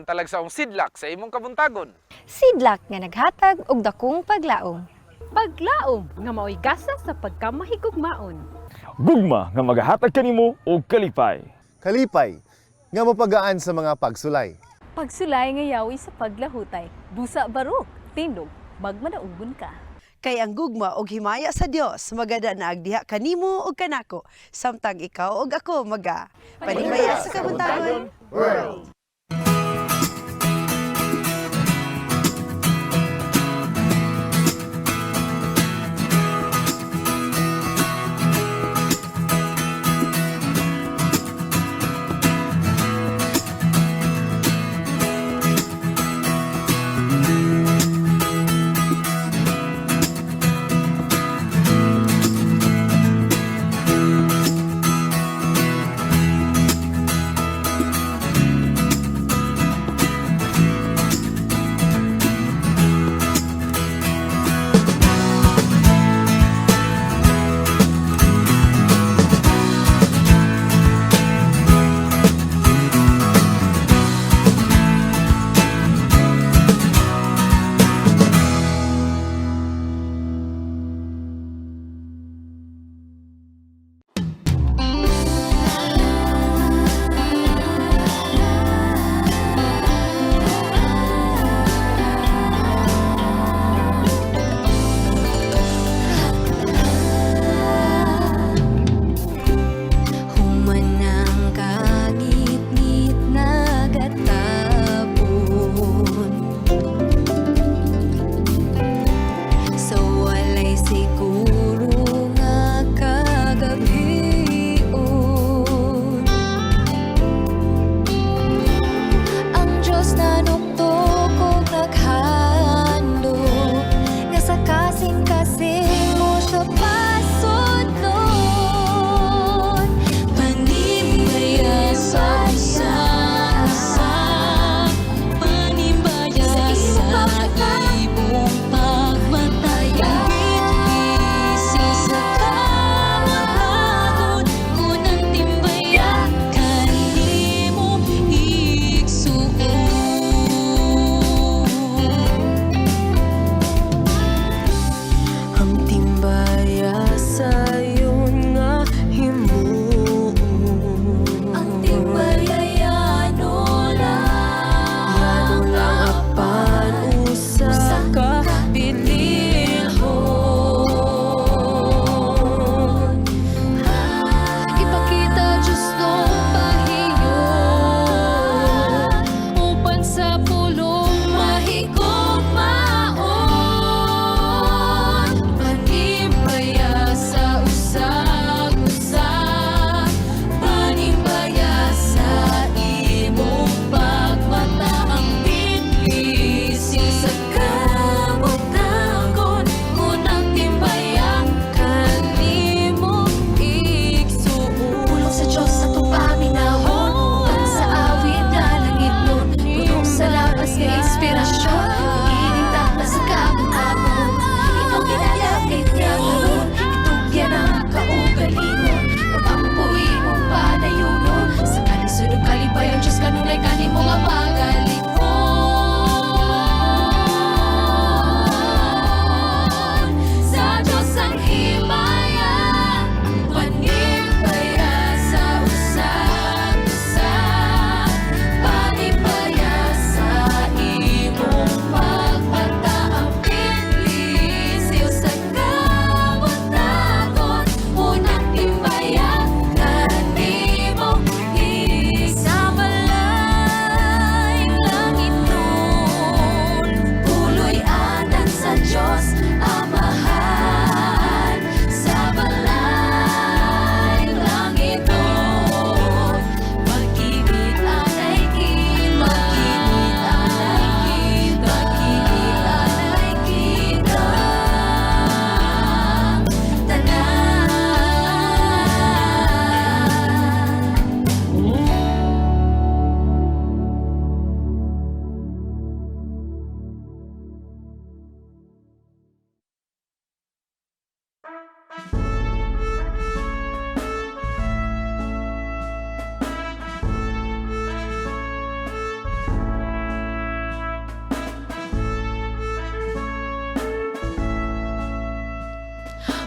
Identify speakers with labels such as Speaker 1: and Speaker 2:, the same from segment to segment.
Speaker 1: ang talagsaong sidlak sa imong kabuntagon.
Speaker 2: Sidlak nga naghatag og dakong paglaom.
Speaker 3: Paglaom nga maoy gasa sa pagkamahigugmaon.
Speaker 4: Gugma nga magahatag kanimo og kalipay.
Speaker 5: Kalipay nga mapagaan sa mga pagsulay.
Speaker 3: Pagsulay nga yawi sa paglahutay. Busa barok, tindog, magmanaugon ka.
Speaker 6: Kay ang gugma og himaya sa Dios magada na agdiha kanimo ug kanako samtang ikaw ug ako maga panimaya sa kabuntagon.
Speaker 5: World.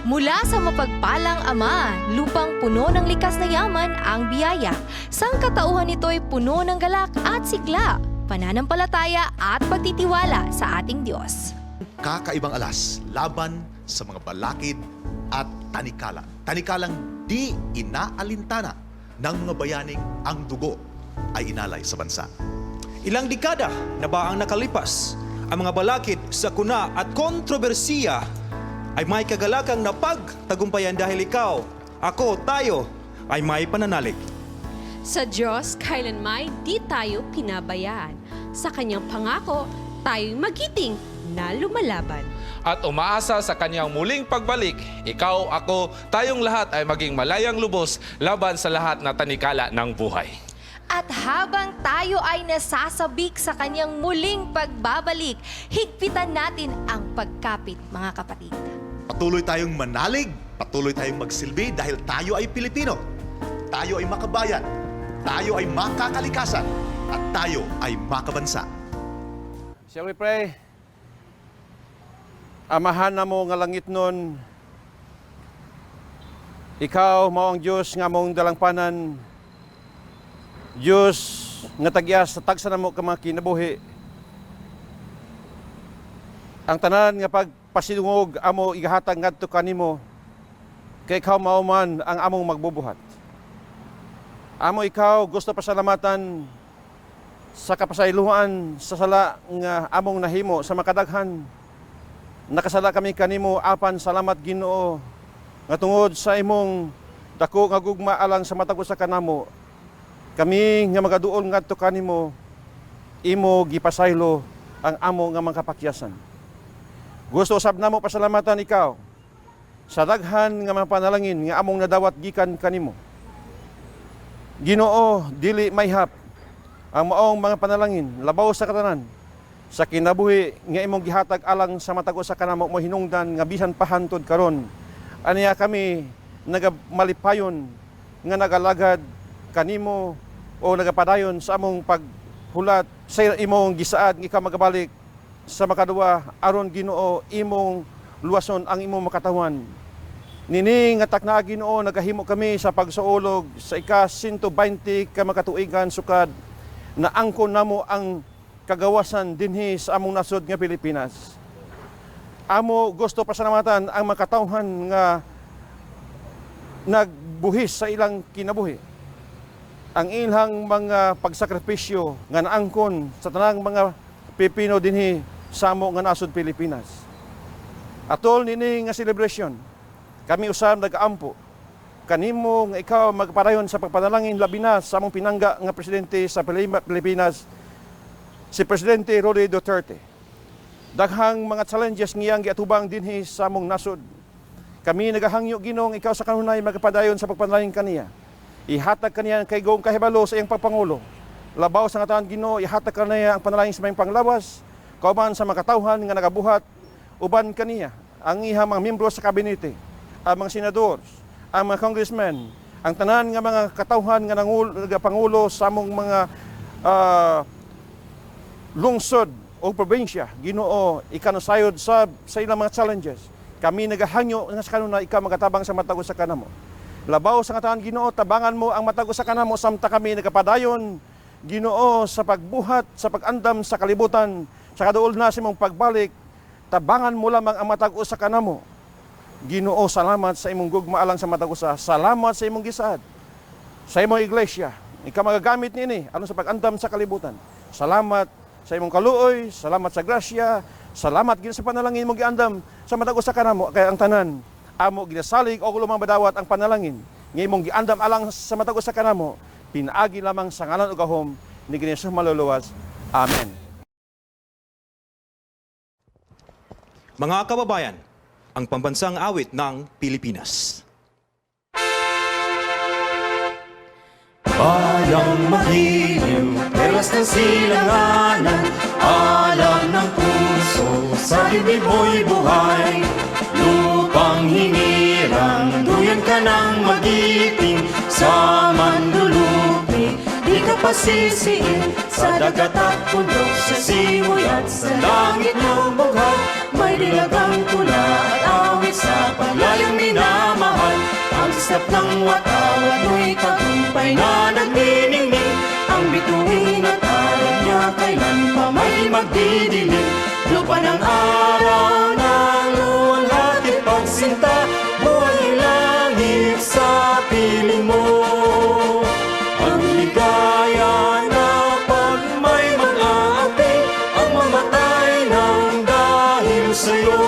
Speaker 2: Mula sa mapagpalang Ama, lupang puno ng likas na yaman ang biyaya. Sangkatauhan nito'y puno ng galak at sigla, pananampalataya at pagtitiwala sa ating Diyos.
Speaker 7: Kakaibang alas laban sa mga balakid at tanikala. Tanikalang di inaalintana ng mga bayaning ang dugo ay inalay sa bansa.
Speaker 8: Ilang dekada na ba ang nakalipas? Ang mga balakid sakuna at kontrobersiya ay may kagalakang napagtagumpayan dahil ikaw, ako, tayo ay may pananalig.
Speaker 9: Sa Diyos, kailanma'y di tayo pinabayaan. Sa kanyang pangako, tayo'y magiting na lumalaban.
Speaker 1: At umaasa sa kanyang muling pagbalik, ikaw, ako, tayong lahat ay maging malayang lubos laban sa lahat na tanikala ng buhay.
Speaker 2: At habang tayo ay nasasabik sa kanyang muling pagbabalik, higpitan natin ang pagkapit, mga kapatid.
Speaker 7: Patuloy tayong manalig, patuloy tayong magsilbi dahil tayo ay Pilipino. Tayo ay makabayan, tayo ay makakalikasan, at tayo ay makabansa.
Speaker 10: Shall we pray? Amahan namo nga langitnon, ikaw mao ang Dios nga among dalangpanan. Dios nga tag-iya sa tagsa namo ka mga kinabuhi. Ang tanan nga pagpasidungog amo igahatag ngadto kanimo, kay ikaw mao man ang among magbubuhat. Amo ikaw gusto pasalamatan sa kapasayloan sa sala nga among nahimo sa makadaghan. Nakasala kami kanimo, apan salamat, Ginoo, nga tungod sa imong dako nga gugma alang sa matag usa kanamo, kami nga magaduol ngadto kanimo, imo gipasaylo ang amo nga mga kapakyasan. Gusto usab namo pasalamatan ikaw sa daghan nga mga panalangin nga among nadawat gikan kanimo. Ginoo, dili mayhap ang maong mga panalangin labaw sa katanan sa kinabuhi nga imong gihatag alang sa matag usa kanamo mo hinungdan nga bisan pa hantod karon aniya kami nagamalipayon nga nagalagad kanimo o nagapadayon sa among paghulat sa imong gisaad nga ikaw magabalik sa makaduwa aron, Ginoo, imong luwason ang imong makatawan. Nini nga takna, Ginoo, nagahimo kami sa pagsaulog sa ika 120 ka makatuigan sukad na angkon namo ang kagawasan dinhi sa among nasod nga Pilipinas. Amo gusto pasalamatan ang makatawhan nga nagbuhis sa ilang kinabuhi. Ang ilang mga pagsakripisyo nga naangkon sa tanang mga Pilipino dinhi sa amo nga nasod Pilipinas. Atol nini nga celebration, kami usab nagaampo kanimo nga ikaw magpadayon sa pagpanalangin labi na sa among pinangga nga presidente sa Pilipinas, si Presidente Rodrigo Duterte. Daghang mga challenges ngiyang giatubang dinhi sa among nasod. Kami nagahangyo, Ginoo, ikaw sa kanunay magpadayon sa pagpanalangin kaniya. Ihatag kaniya ang kaigong kahibalo sa iyang pagpangulo. Labaw sa nga tanan, Ginoo, ihatag kaniya ang panalangin sa mayong panglawas kauban sa makatawhan nga nagabuhat uban kaniya, ang iha mga miyembro sa kabinete, ang mga senador, ang mga congressmen, ang tanan nga mga katawhan nga nagapangulo sa among mga lungsod o probinsya, Ginoo, ikanusayod sa ilang mga challenges. Kami nagahangyo nga sa kanunay ikaw magatabang sa matag usa kanamo. Labaw sa nga tanan, Ginoo, tabangan mo ang matag usa kanamo samtang kami nagapadayon, Ginoo, sa pagbuhat, sa pag-andam sa kalibutan, sa kaduol na sa imong pagbalik, tabangan mo lamang ang matag usa kanamo. Ginoo, salamat sa imong gugma alang sa matag usa. Salamat sa imong gisaad sa imong iglesia. Ikaw magagamit niini aron sa pag-andam sa kalibutan. Salamat sa imong kaluoy, salamat sa grasya, salamat gid sa panalangin mo giandam sa matag usa kanamo, kay ang tanan amo ginasalig og lumang madawat ang panalangin nga imong giandam alang sa matag usa kanamo pinaagi lamang sa ngalan ug gahom ni Ginoong maluluwas. Amen.
Speaker 8: Mga kababayan, ang pambansang awit ng Pilipinas.
Speaker 11: Bayang magiliw, perlas ng silanganan, alab ng puso, sa dibdib mo'y buhay. Lupang hinirang, duyan ka ng magiting, sa mandulupi, di ka pasisiin. Sa dagat at bundok, sa simoy at sa langit ng bughaw, may dilagang pula at Sa paglayong minamahal. Ang sislap ng watawat mo'y tagumpay na nagniningning. Ang bituin at alay niya, kailan pa may magdidilim. Lupa ng araw ng luwalhati, pagsinta, buhay langit sa piling mo. Ang ligaya na pag may mag-aapi, ang mamatay ng dahil sa'yo.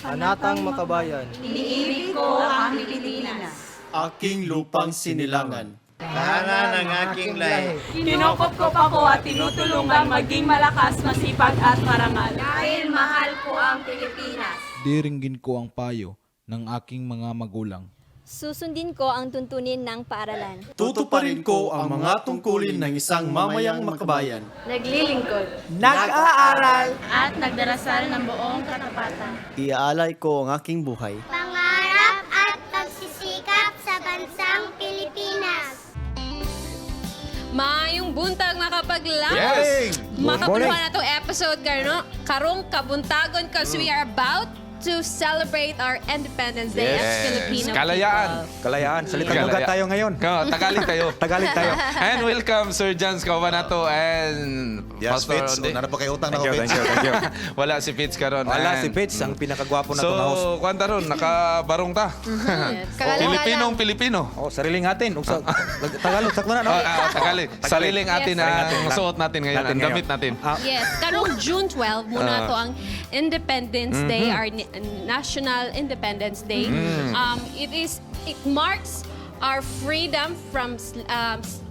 Speaker 12: Anatang makabayan.
Speaker 9: Iniibig ko ang Pilipinas.
Speaker 12: Aking lupang sinilangan.
Speaker 13: Tahanan ng aking lahi.
Speaker 14: Kinukupkop ako at tinutulungan maging malakas, masipag at marangal.
Speaker 9: Dahil mahal ko ang Pilipinas.
Speaker 15: Diringgin ko ang payo ng aking mga magulang.
Speaker 16: Susundin ko ang tuntunin ng paaralan.
Speaker 12: Tutuparin ko ang mga tungkulin ng isang mamayang makabayan.
Speaker 14: Naglilingkod.
Speaker 12: Nag-aaral.
Speaker 14: At nagdarasal ng buong katapatan.
Speaker 12: Iaalay ko ang aking buhay.
Speaker 17: Pangarap at pagsisikap sa bansang Pilipinas.
Speaker 9: Maayong buntag, makapaglaom.
Speaker 1: Yes!
Speaker 4: Good
Speaker 9: Makapunuhan
Speaker 4: morning.
Speaker 9: na itong episode karno, karong kabuntagon because we are about to celebrate our Independence Day as Filipino
Speaker 1: Kalayaan.
Speaker 9: people.
Speaker 8: Kalayaan. Salitang lugar tayo ngayon.
Speaker 1: Tagalog tayo.
Speaker 8: Tagalog tayo.
Speaker 1: And welcome, Sir Jans Kaubanato and
Speaker 7: Yes,
Speaker 1: Pastor
Speaker 7: Fitz.
Speaker 1: Ronde.
Speaker 7: Una na pa kayo utang na
Speaker 8: Thank you,
Speaker 7: ko, Fitz.
Speaker 8: thank you, thank you.
Speaker 1: Wala si Fitz karon.
Speaker 8: Wala
Speaker 1: And-
Speaker 8: si Fitz, ang pinakagwapo na itong host.
Speaker 1: So, kwanta ron, nakabarong ta.
Speaker 2: Kagalang-galang.
Speaker 1: Pilipinong Pilipino.
Speaker 8: Oh, sariling atin. Ug sa Tagalog sakto na, no?
Speaker 1: Tagalog. Sariling atin
Speaker 8: Sariling atin
Speaker 1: ang
Speaker 8: lang.
Speaker 1: suot natin ngayon,
Speaker 8: Natin
Speaker 1: ang
Speaker 8: ngayon.
Speaker 1: damit natin.
Speaker 9: Yes, karong June 12 muna to ang Independence Day, our National Independence Day. It marks our freedom from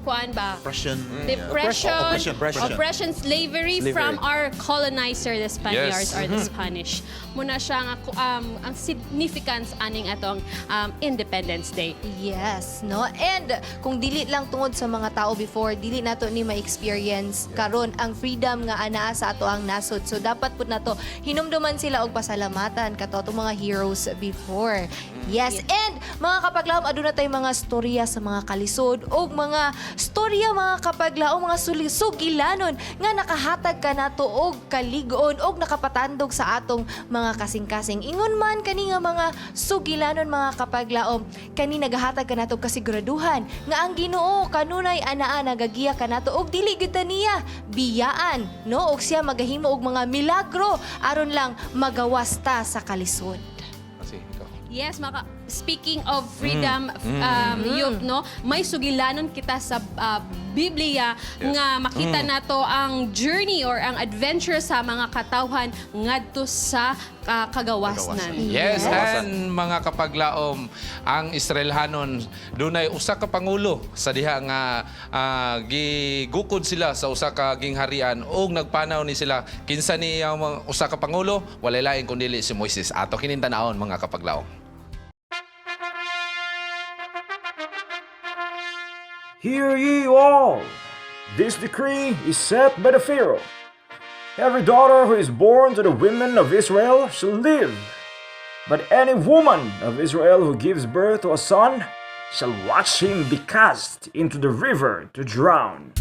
Speaker 9: kuan ba?
Speaker 7: Oppression.
Speaker 9: Depression,
Speaker 7: Oppression. Oppression.
Speaker 9: oppression, slavery,
Speaker 8: Slavery.
Speaker 9: from our colonizer, the Spaniards or the Spanish. Muna siya nga, ang significance aning atong Independence Day.
Speaker 2: Yes, no? And kung dili lang tungod sa mga tao before, dili nato ni ma-experience karon ang freedom nga anaa sa ato ang nasod. So dapat pud nato hinumduman sila og pasalamatan kato atong mga heroes before. Yes, and mga kapaglaom, aduna tay mga storya sa mga kalisod og mga storya, mga kapaglaom, mga sugilanon nga nakahatag ka nato og kalig-on og nakapatandog sa atong mga kasing-kasing. Ingon man kani nga mga sugilanon, mga kapaglaom, kani nagahatag ka nato og kasiguraduhan nga ang Ginoo kanunay anaa nagagiya kanato og dili gyud ta niya biyaan, no, og siya magahimo og mga milagro aron lang magawas ta sa kalisod.
Speaker 1: Kasi, ikaw.
Speaker 9: Yes, maka speaking of freedom, yup, no, may sugilanon kita sa Biblia nga makita nato ang journey or ang adventure sa mga katawhan ngadto sa kagawasnan.
Speaker 1: Yes, and mga kapaglaom, ang Israelhanon dunay usa ka pangulo sa diha nga gigukod sila sa usa ka gingharian ug nagpanaw ni sila kinsa ni ang usa ka pangulo, walay lain kundi si Moises. Ato kining tan-awon, mga kapaglaom.
Speaker 4: Hear ye all! This decree is set by the Pharaoh. Every daughter who is born to the women of Israel shall live. But any woman of Israel who gives birth to a son shall watch him be cast into the river to drown.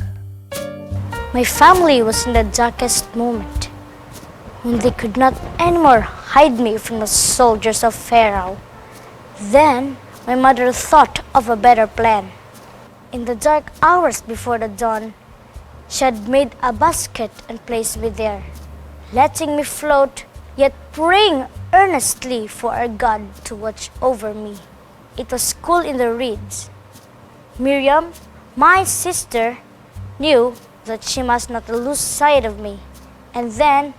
Speaker 17: My family was in the darkest moment when they could not anymore hide me from the soldiers of Pharaoh. Then my mother thought of a better plan. In the dark hours before the dawn, she had made a basket and placed me there, letting me float, yet praying earnestly for our God to watch over me. It was cool in the reeds. Miriam, my sister, knew that she must not lose sight of me. And then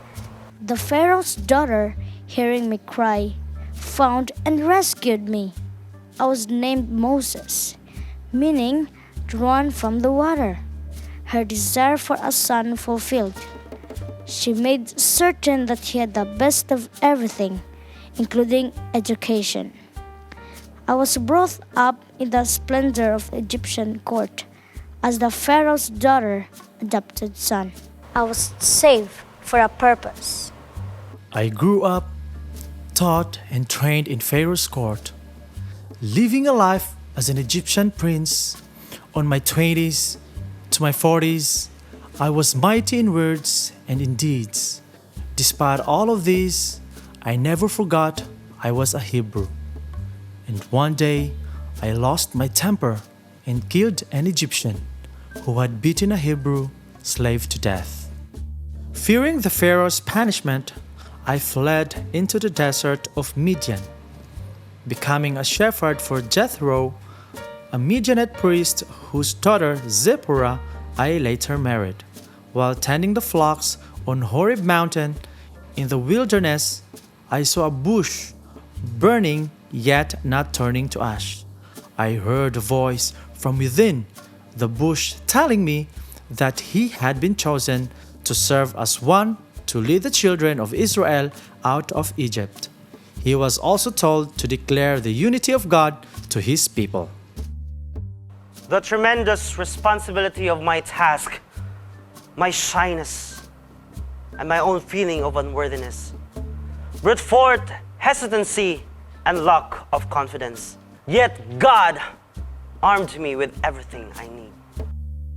Speaker 17: the Pharaoh's daughter, hearing me cry, found and rescued me. I was named Moses, meaning drawn from the water. Her desire for a son fulfilled. She made certain that he had the best of everything, including education. I was brought up in the splendor of the Egyptian court as the Pharaoh's daughter, adopted son. I was saved for a purpose.
Speaker 18: I grew up, taught, and trained in Pharaoh's court, living a life as an Egyptian prince. On my 20s to my 40s, I was mighty in words and in deeds. Despite all of this, I never forgot I was a Hebrew. And one day, I lost my temper and killed an Egyptian who had beaten a Hebrew slave to death. Fearing the Pharaoh's punishment, I fled into the desert of Midian, becoming a shepherd for Jethro, a Midianite priest whose daughter Zipporah I later married. While tending the flocks on Horeb Mountain in the wilderness, I saw a bush burning yet not turning to ash. I heard a voice from within the bush telling me that he had been chosen to serve as one to lead the children of Israel out of Egypt. He was also told to declare the unity of God to his people.
Speaker 19: The tremendous responsibility of my task, my shyness, and my own feeling of unworthiness brought forth hesitancy and lack of confidence. Yet God armed me with everything I need.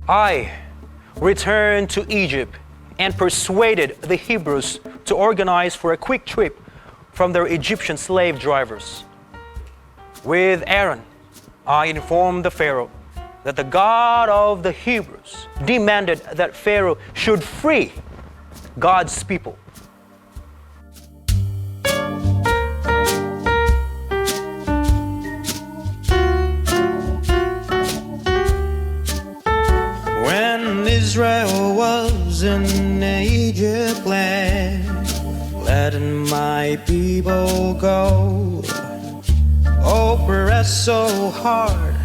Speaker 8: I returned to Egypt and persuaded the Hebrews to organize for a quick trip from their Egyptian slave drivers. With Aaron, I informed the Pharaoh that the God of the Hebrews demanded that Pharaoh should free God's people.
Speaker 20: When Israel was in Egypt land, letting my people go. Oppressed so hard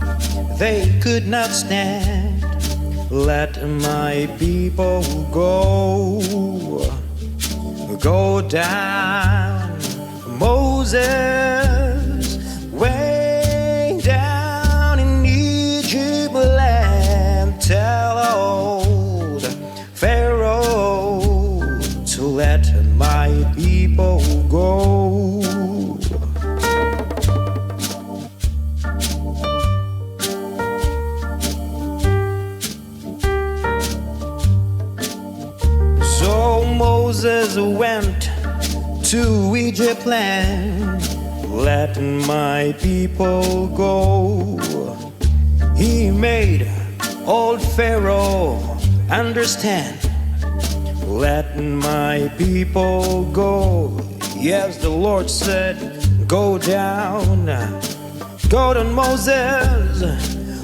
Speaker 20: they could not stand. Let my people go. Go down, Moses, way down in Egypt land. Tell old Pharaoh to let my people go. So Moses went to Egypt land, let my people go. He made old Pharaoh understand, let my people go. Yes, the Lord said, go down, Moses,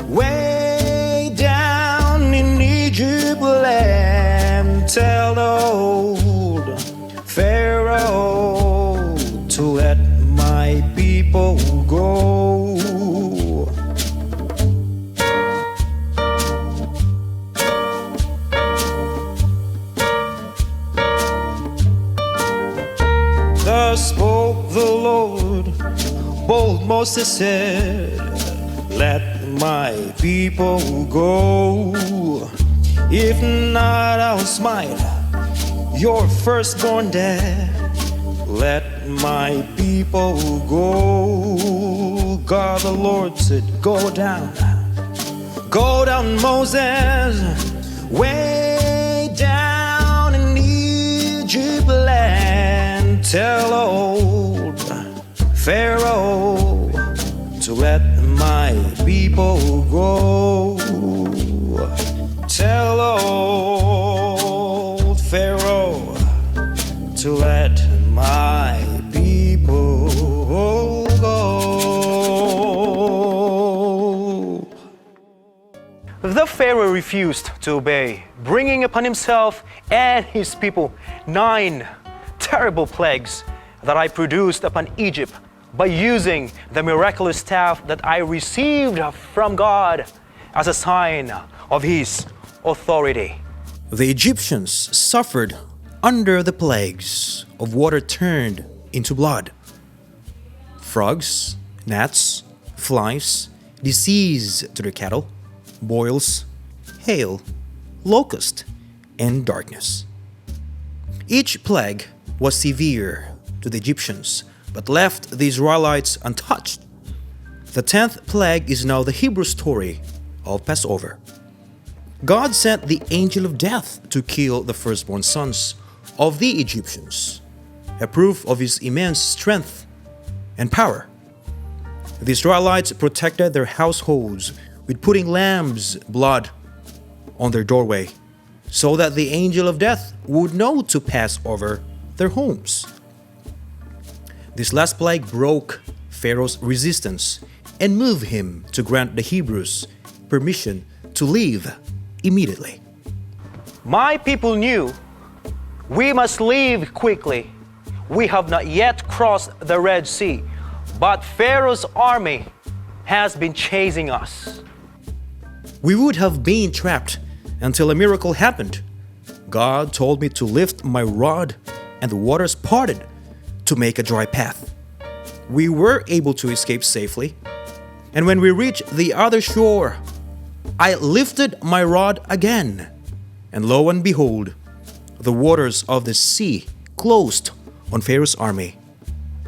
Speaker 20: way down in Egypt land. Tell old Pharaoh to let my people go. Thus spoke the Lord, bold Moses said, let my people go. If not, I'll smite your firstborn dead. Let my people go. God the Lord said, go down, Moses, way down in Egypt land. Tell old Pharaoh to let my people go. Tell old Pharaoh to let my people go.
Speaker 8: The Pharaoh refused to obey, bringing upon himself and his people 9 terrible plagues that I produced upon Egypt by using the miraculous staff that I received from God as a sign of his authority.
Speaker 20: The Egyptians suffered under the plagues of water turned into blood, frogs, gnats, flies, disease to their cattle, boils, hail, locust, and darkness. Each plague was severe to the Egyptians, but left the Israelites untouched. The 10th plague is now the Hebrew story of Passover. God sent the angel of death to kill the firstborn sons of the Egyptians, a proof of his immense strength and power. The Israelites protected their households with putting lamb's blood on their doorway so that the angel of death would know to pass over their homes. This last plague broke Pharaoh's resistance and moved him to grant the Hebrews permission to leave immediately.
Speaker 8: My people knew we must leave quickly. We have not yet crossed the Red Sea, but Pharaoh's army has been chasing us.
Speaker 20: We would have been trapped until a miracle happened. God told me to lift my rod, and the waters parted to make a dry path. We were able to escape safely, and when we reached the other shore, I lifted my rod again, and lo and behold, the waters of the sea closed on Pharaoh's army,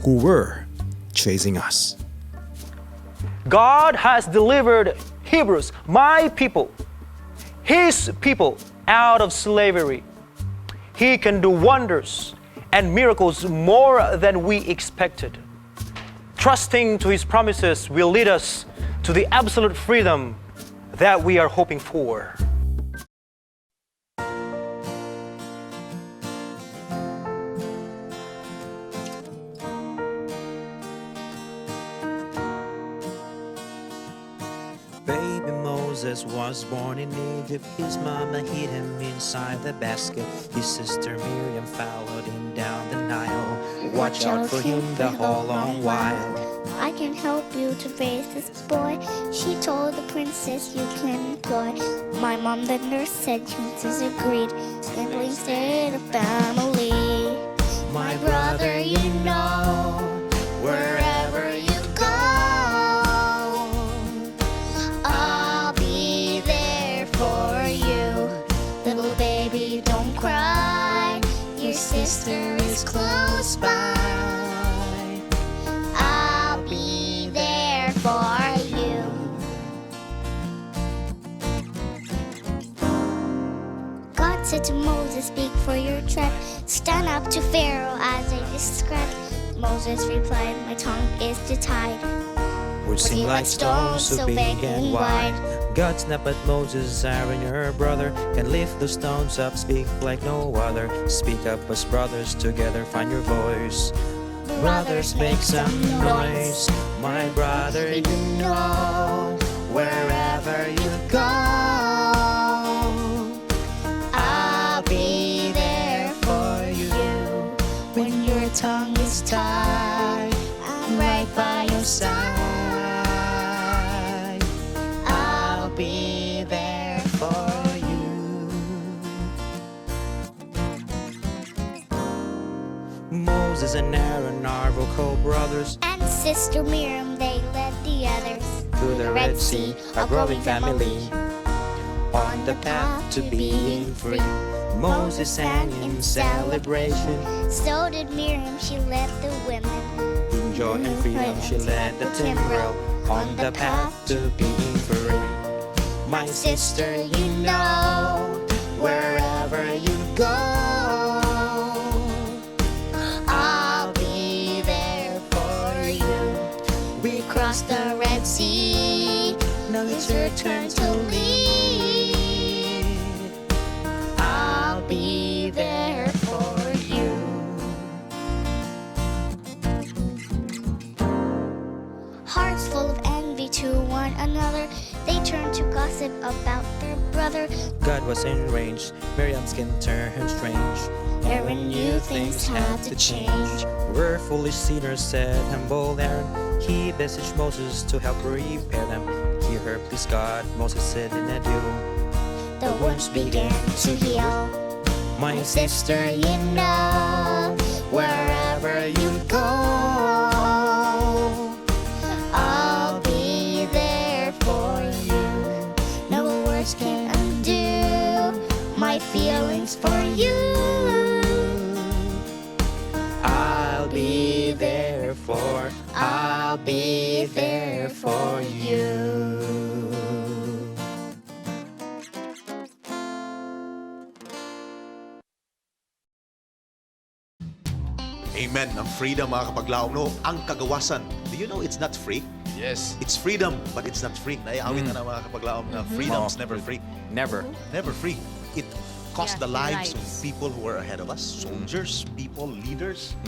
Speaker 20: who were chasing us.
Speaker 8: God has delivered Hebrews, my people, his people, out of slavery. He can do wonders and miracles more than we expected. Trusting to his promises will lead us to the absolute freedom that we are hoping for.
Speaker 20: Baby Moses was born in Egypt. His mama hid him inside the basket. His sister Miriam followed him down the Nile. Watch out for him the whole long while.
Speaker 17: I can help you to raise this boy. She told the princess you can employ. My mom, the nurse, said princess agreed. Simply stayed a family.
Speaker 11: My brother, you know, wherever you go, I'll be there for you.
Speaker 17: Little baby, don't cry. Your sister is close by. I'll be there for you. God said to Moses, "Speak for your tribe. Stand up to Pharaoh as I described." Moses replied, "My tongue is tied."
Speaker 20: Words seem like stones so big and wide. God snapped at Moses, "Aaron, your brother, can lift the stones up, speak like no other. Speak up as brothers, together find your voice. Brothers, make some noise. My brother, you know, wherever you go,
Speaker 17: I'll be there for you.
Speaker 11: When your tongue is tied, I'm right by your side. I'll be there for you.
Speaker 20: Moses and Aaron are vocal brothers.
Speaker 17: And Sister Miriam, they led the others
Speaker 20: to the Red Sea, a growing family. On the path to being free, Moses sang in celebration.
Speaker 17: So did Miriam, she led the women.
Speaker 20: In joy and freedom, she led the timbrel on the path to being free. My sister, you know,
Speaker 11: wherever you go, I'll be there for you.
Speaker 17: We crossed the Red Sea.
Speaker 11: Now it's your turn to lead. I'll be there for you.
Speaker 17: Hearts full of envy to one another, they turned to gossip about their brother.
Speaker 20: God was enraged, Miriam's skin turned strange.
Speaker 17: Aaron knew things had to change.
Speaker 20: We're foolish sinners, said humble Aaron. He beseeched Moses to help repair them. He heard please God, Moses said in adieu.
Speaker 17: The wounds began to heal.
Speaker 20: My
Speaker 17: sister, you know,
Speaker 11: wherever you go, I'll be there for you.
Speaker 17: No words can undo my feelings for you.
Speaker 11: I'll be there for you.
Speaker 7: Amen. Ang freedom, mga kapaglaom, no? Ang kagawasan. Do you know it's not free?
Speaker 1: Yes.
Speaker 7: It's freedom, but it's not free. Naiawit na na, mga kapaglaom, na freedom's
Speaker 20: Oh.
Speaker 7: never free.
Speaker 20: Never.
Speaker 7: Never free. It cost
Speaker 9: Yeah,
Speaker 7: the lives of
Speaker 9: lives.
Speaker 7: people who were ahead of us. Soldiers, people, leaders,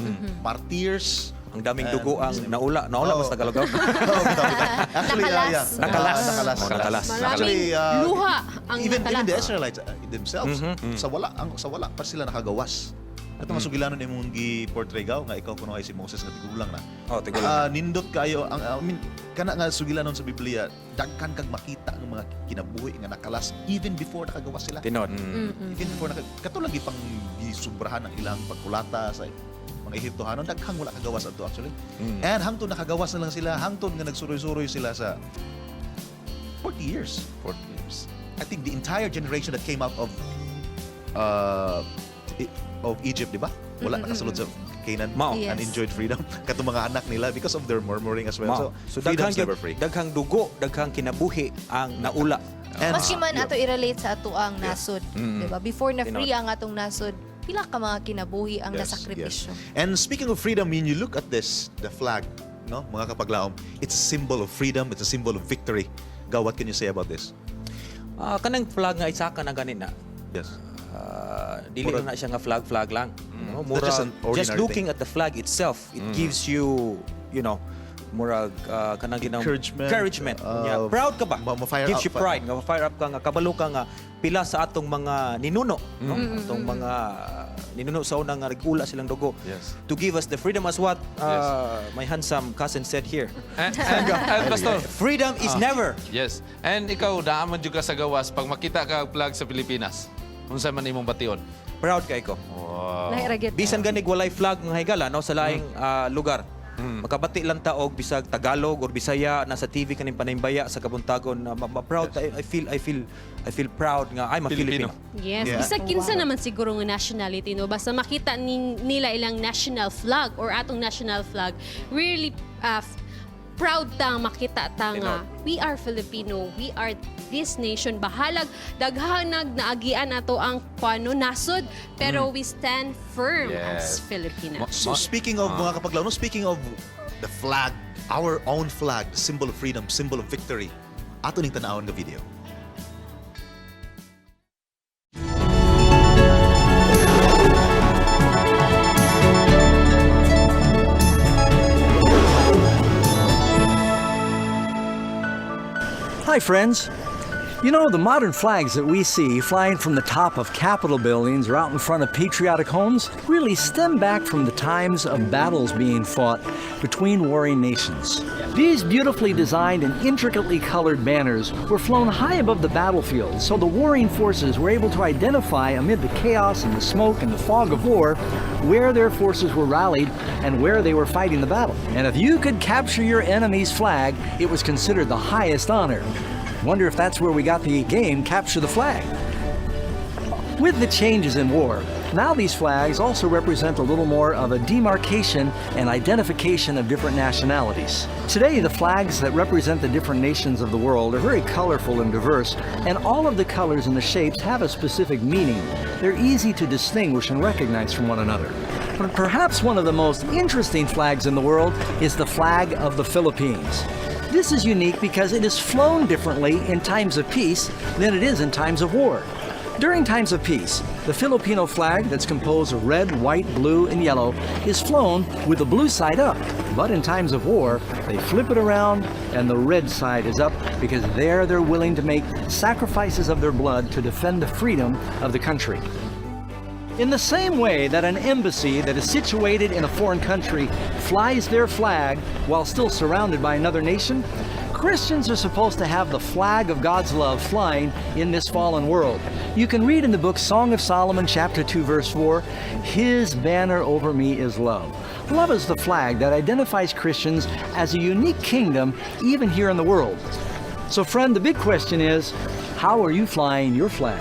Speaker 7: martyrs.
Speaker 20: Ang daming dugo ang naula. Naula
Speaker 7: Oh.
Speaker 20: mas Tagalog.
Speaker 7: Actually, yeah.
Speaker 20: Nakalas.
Speaker 7: Nakalas.
Speaker 20: Oh, nakalas.
Speaker 9: Maraming
Speaker 7: Actually,
Speaker 9: luha ang
Speaker 7: even
Speaker 9: nakalas.
Speaker 7: even the Israelites themselves, sa wala pa sila nakagawas. Ato nga sugilanon imong gi-portray gaw nga ikaw kuno ay si Moses nga tigulang na.
Speaker 20: Oh, tigulang.
Speaker 7: Ah, nindot kayo ang, I mean, kana nga sugilanon sa Biblia, daghan kag makita ang mga kinabuhi nga nakalas even before nakagawas sila.
Speaker 20: Tinuod.
Speaker 7: Even before naka katulad gipang gisubrahan ang ilang pagkulata sa mga Ehiptohanon, daghang wala kagawas adto actually. And hangtod nakagawas na lang sila, hangtod nga nagsuroy-suroy sila sa 40 years.
Speaker 1: 40 years.
Speaker 7: I think the entire generation that came out of Egypt, di ba? Wala nakasulod sa Canaan
Speaker 20: Mao.
Speaker 7: and enjoyed freedom. Katong mga anak nila because of their murmuring as well.
Speaker 20: Mao.
Speaker 7: So,
Speaker 20: So daghang
Speaker 7: freedom's never free.
Speaker 20: Daghang dugo, daghang kinabuhi ang naula.
Speaker 7: And,
Speaker 2: Maski man ato i-relate sa ato ang nasod, di ba? Before na free
Speaker 20: Tinuod.
Speaker 2: ang atong nasod, pila ka mga kinabuhi ang nasakripisyo.
Speaker 7: And speaking of freedom, when you look at this, the flag, no, mga kapaglaom, it's a symbol of freedom, it's a symbol of victory. Gaw, what can you say about this?
Speaker 20: Ah, kanang flag nga isaka na ganina.
Speaker 7: Yes.
Speaker 20: Ah, dili na siya nga flag flag lang. No,
Speaker 7: Not just an ordinary
Speaker 20: just looking at the flag itself, it gives you, murag kanang ginang
Speaker 7: Encouragement.
Speaker 20: Encouragement. Yeah. Proud ka ba?
Speaker 7: Ma-fire
Speaker 20: Gives
Speaker 7: up
Speaker 20: you pride. Nga ma-fire up ka nga kabalo ka nga pila sa atong mga ninuno, no? Atong mga ninuno sa una nga nag-ula silang dugo.
Speaker 1: Yes.
Speaker 20: To give us the freedom as what my handsome cousin said here.
Speaker 1: And Pastor,
Speaker 20: Freedom is never.
Speaker 1: Yes. And ikaw, naa man jud ka sa gawas pag makita ka og flag sa Pilipinas. Unsa man imong bation?
Speaker 20: Proud kay ko.
Speaker 1: Wow.
Speaker 9: Lahi ra gyud.
Speaker 20: Bisan ganig walay flag mga higala no sa laing lugar. Makabati lang ta og bisag Tagalog or Bisaya nasa TV kaning panimbaya sa kabuntagon na proud ta. I feel proud nga I'm a
Speaker 1: Filipino.
Speaker 20: Filipino.
Speaker 9: Yes, bisag kinsa naman siguro nga nationality, no, basta makita nila ilang national flag or atong national flag, really proud ta makita ta nga we are Filipino, we are this nation. Bahalag daghanag naagian ato ang kuano nasod, pero we stand firm as Filipinos.
Speaker 7: So speaking of, mga kapaglaom, no, speaking of the flag, our own flag, symbol of freedom, symbol of victory, ato ning tanawon nga video.
Speaker 21: Hi, friends. The modern flags that we see flying from the top of Capitol buildings or out in front of patriotic homes really stem back from the times of battles being fought between warring nations. These beautifully designed and intricately colored banners were flown high above the battlefield so the warring forces were able to identify amid the chaos and the smoke and the fog of war where their forces were rallied and where they were fighting the battle. And if you could capture your enemy's flag, it was considered the highest honor. Wonder if that's where we got the game Capture the Flag. With the changes in war, now these flags also represent a little more of a demarcation and identification of different nationalities. Today, the flags that represent the different nations of the world are very colorful and diverse, and all of the colors and the shapes have a specific meaning. They're easy to distinguish and recognize from one another. But perhaps one of the most interesting flags in the world is the flag of the Philippines. This is unique because it is flown differently in times of peace than it is in times of war. During times of peace, the Filipino flag, that's composed of red, white, blue, and yellow, is flown with the blue side up. But in times of war, they flip it around and the red side is up because there they're willing to make sacrifices of their blood to defend the freedom of the country. In the same way that an embassy that is situated in a foreign country flies their flag while still surrounded by another nation, Christians are supposed to have the flag of God's love flying in this fallen world. You can read in the book Song of Solomon, chapter 2, verse 4, "His banner over me is love." Love is the flag that identifies Christians as a unique kingdom even here in the world. So, friend, the big question is, how are you flying your flag?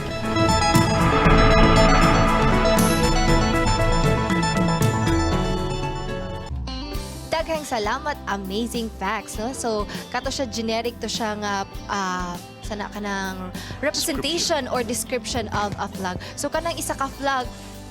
Speaker 2: Daghang salamat, amazing facts, no? So, kato siya generic to siya nga sana kanang representation or description of a flag. So kanang isa ka flag,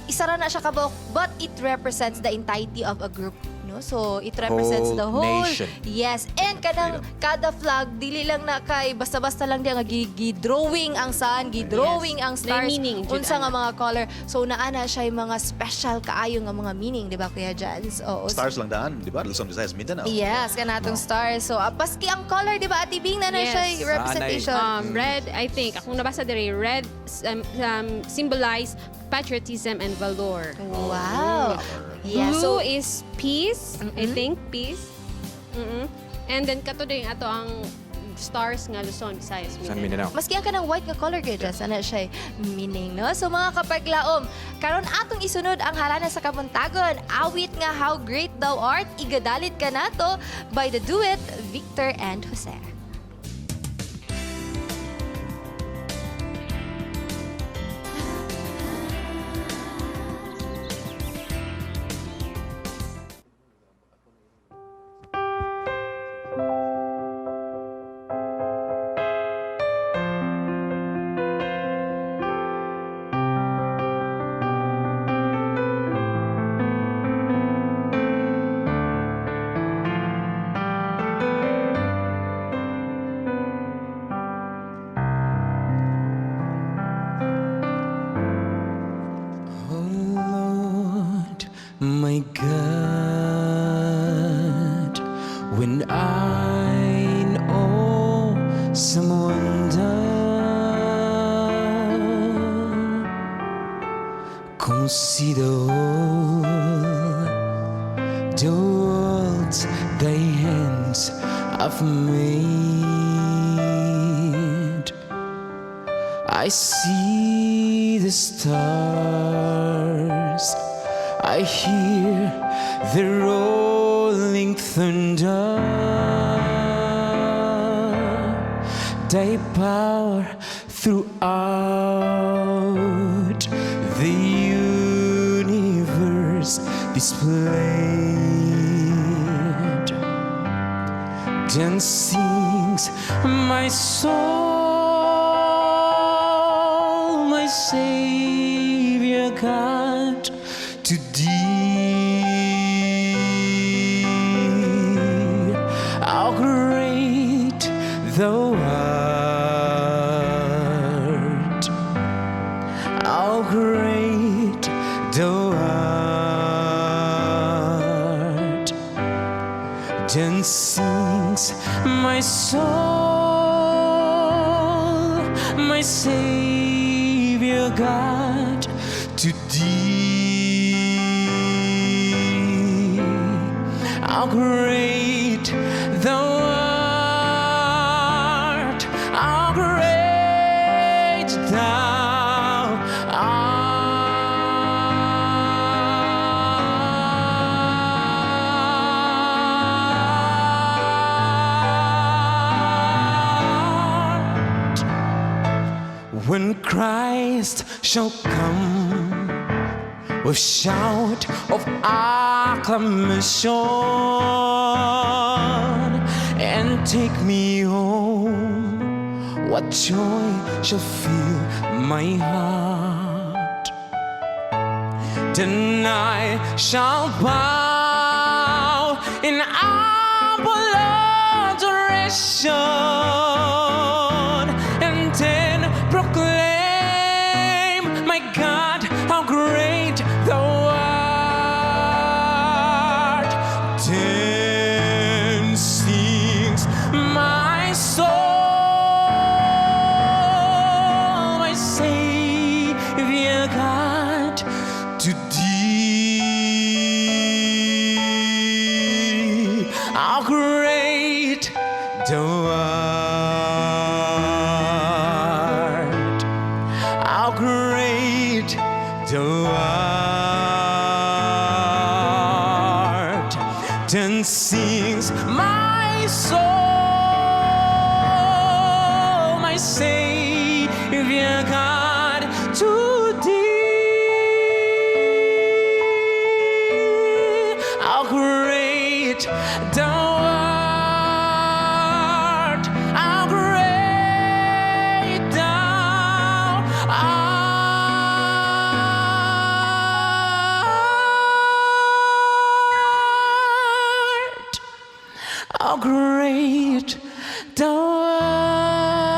Speaker 2: Isa ra na siya kabuok, but it represents the entirety of a group, no? So it represents
Speaker 1: Whole
Speaker 2: the whole
Speaker 1: nation.
Speaker 2: Yes, and kanang kada flag dili lang na kay basta-basta lang diya nga gi-drawing ang sun, gi-drawing ang
Speaker 9: May
Speaker 2: stars,
Speaker 9: meaning, jud
Speaker 2: unsa nga
Speaker 9: ana.
Speaker 2: mga color. So naa na siya mga special kaayo nga mga meaning, di ba, Kuya Jans? Oo.
Speaker 7: Stars lang daan, di ba? Luzon, Visayas, Mindanao.
Speaker 2: Yes, kanatong stars. So paski ang color, di ba, Ate Bing, na na siya representation.
Speaker 9: Red, I think, akong nabasa diri, red symbolize patriotism and valor.
Speaker 2: Wow. Yeah,
Speaker 9: Blue
Speaker 2: so-
Speaker 9: is peace, I think, peace. And then kato din ato ang stars nga Luzon, Visayas, Mindanao.
Speaker 2: Maski ang kanang white nga color kay Jess, ana siya meaning, no? So mga kapaglaom, karon atong isunod ang harana sa kabuntagon. Awit nga How Great Thou Art, igadalit ka nato by the duet Victor and Jose.
Speaker 3: Oh Lord, my God, when I in awesome wonder consider all the worlds thy hands have made, I see the stars, I hear the rolling thunder, thy power throughout the universe displayed. Then sings my soul, my Savior God, to thee. How great thou art! How great thou art! Then sings my soul, my Savior God, to thee. How great thou art! How great thou art. When Christ shall come with shout of acclamation and take me home, what joy shall fill my heart? Then I shall bow in humble adoration and then proclaim, my God, how great thou art. Then sings my soul, my Savior God, to thee. How great thou art! How great thou art! Then sings my soul, my Savior God, to thee. How great thou art! How great thou art! How great thou art.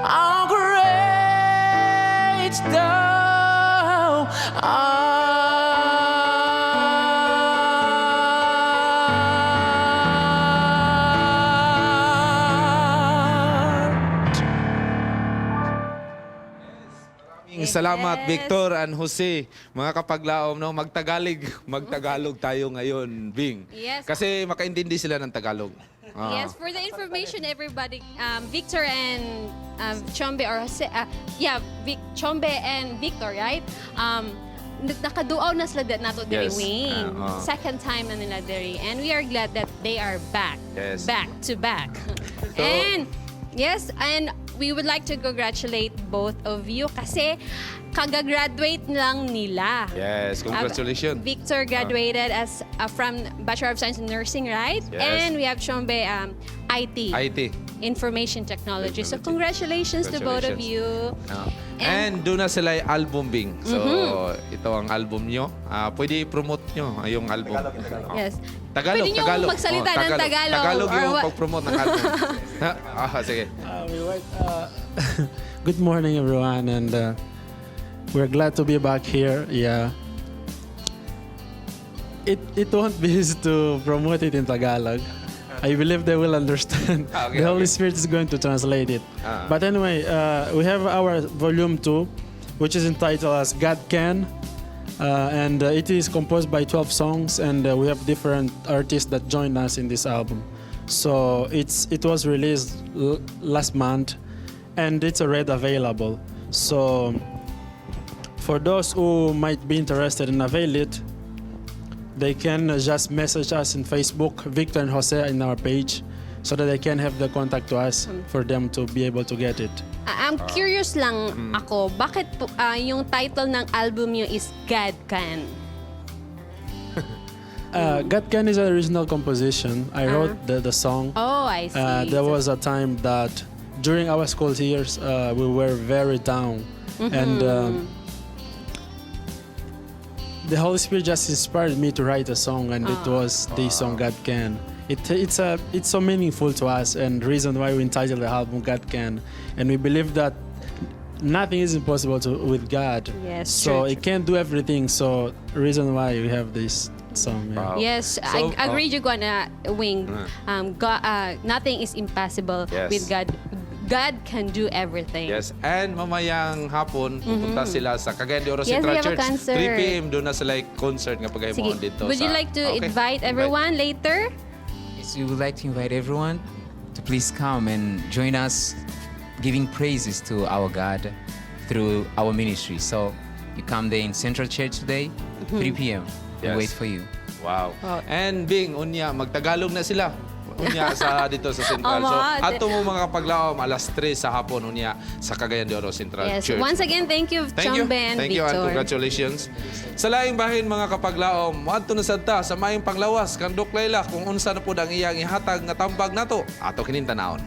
Speaker 3: How great thou art.
Speaker 1: Maraming salamat, Victor and Jose. Mga kapaglaom, no, magtagalog tayo ngayon, Bing.
Speaker 9: Yes.
Speaker 1: Kasi makaintindi sila ng Tagalog. Ah.
Speaker 9: Yes, for the information, everybody, Victor and Chombe or Jose, yeah, Chombe and Victor, right? Nakaduaw na sila nato diri,
Speaker 1: Yes.
Speaker 9: Wing.
Speaker 1: Ah, ah.
Speaker 9: Second time na nila diri. And we are glad that they are back.
Speaker 1: Yes.
Speaker 9: Back to back. And yes, and we would like to congratulate both of you kasi kagagraduate lang nila.
Speaker 1: Yes, congratulations.
Speaker 9: Victor graduated as from Bachelor of Science in Nursing, right?
Speaker 1: Yes.
Speaker 9: And we have Chombe, IT.
Speaker 1: IT.
Speaker 9: Information Technology. So congratulations to both of you.
Speaker 1: Ah. And doon na sila yung album, Bing. So, ito ang album nyo. Ah, pwede i-promote nyo yung album. Tagalog,
Speaker 9: Yes.
Speaker 1: Tagalog,
Speaker 9: Pwede nyo
Speaker 1: Tagalog.
Speaker 9: magsalita
Speaker 1: Oh,
Speaker 9: ng Tagalog.
Speaker 1: Tagalog
Speaker 9: or
Speaker 1: yung pag-promote ng album. Sige.
Speaker 6: Good morning, everyone, and we're glad to be back here. Yeah. It won't be easy to promote it in Tagalog. I believe they will understand.
Speaker 1: Okay,
Speaker 6: The Holy Spirit is going to translate it. But anyway, we have our volume 2, which is entitled as God Can. And it is composed by 12 songs, and we have different artists that joined us in this album. So it was released last month, and it's already available. So for those who might be interested in avail it, they can just message us in Facebook, Victor and Jose, in our page, so that they can have the contact to us for them to be able to get it.
Speaker 9: Ah, I'm curious lang ako, bakit po, yung title ng album niyo is God Can?
Speaker 6: God Can is an original composition. I wrote the song.
Speaker 9: Oh, I see.
Speaker 6: There was a time that during our school years, we were very down. And the Holy Spirit just inspired me to write a song, and it was the song God Can. It's so meaningful to us, and reason why we entitled the album God Can. And we believe that nothing is impossible with God.
Speaker 9: Yes,
Speaker 6: So
Speaker 9: true,
Speaker 6: it can do everything. So reason why we have this song. Yeah.
Speaker 9: Yes, I agree you na Wing. God, nothing is impossible with God. God can do everything.
Speaker 1: Yes, and mamayang hapon, pupunta sila sa Cagayan de Oro
Speaker 9: Yes,
Speaker 1: Central
Speaker 9: we have a
Speaker 1: Church.
Speaker 9: concert.
Speaker 1: 3 p.m. doon na sila yung concert nga pagkahimuon
Speaker 9: Sige.
Speaker 1: dito.
Speaker 9: Would you like to invite everyone later?
Speaker 22: Yes, we would like to invite everyone to please come and join us giving praises to our God through our ministry. So you come there in Central Church today, 3 p.m. We wait for you.
Speaker 1: Wow. And Bing, unya, magtagalog na sila. Unya sa dito sa Central.
Speaker 9: Omo,
Speaker 1: So, ato mo mga kapaglaom, alas 3 sa hapon, unya sa Cagayan de Oro Central
Speaker 9: Yes.
Speaker 1: Church.
Speaker 9: Once again, thank you,
Speaker 1: Thank you.
Speaker 9: Chombe and
Speaker 1: Thank you and
Speaker 9: Victor.
Speaker 1: congratulations. Sa laing bahin mga kapaglaom, moadto na sad ta sa maayong panglawas kang Dok Laila kung unsa na pud ang iyang ihatag nga tambag nato. Ato kining tan-awon.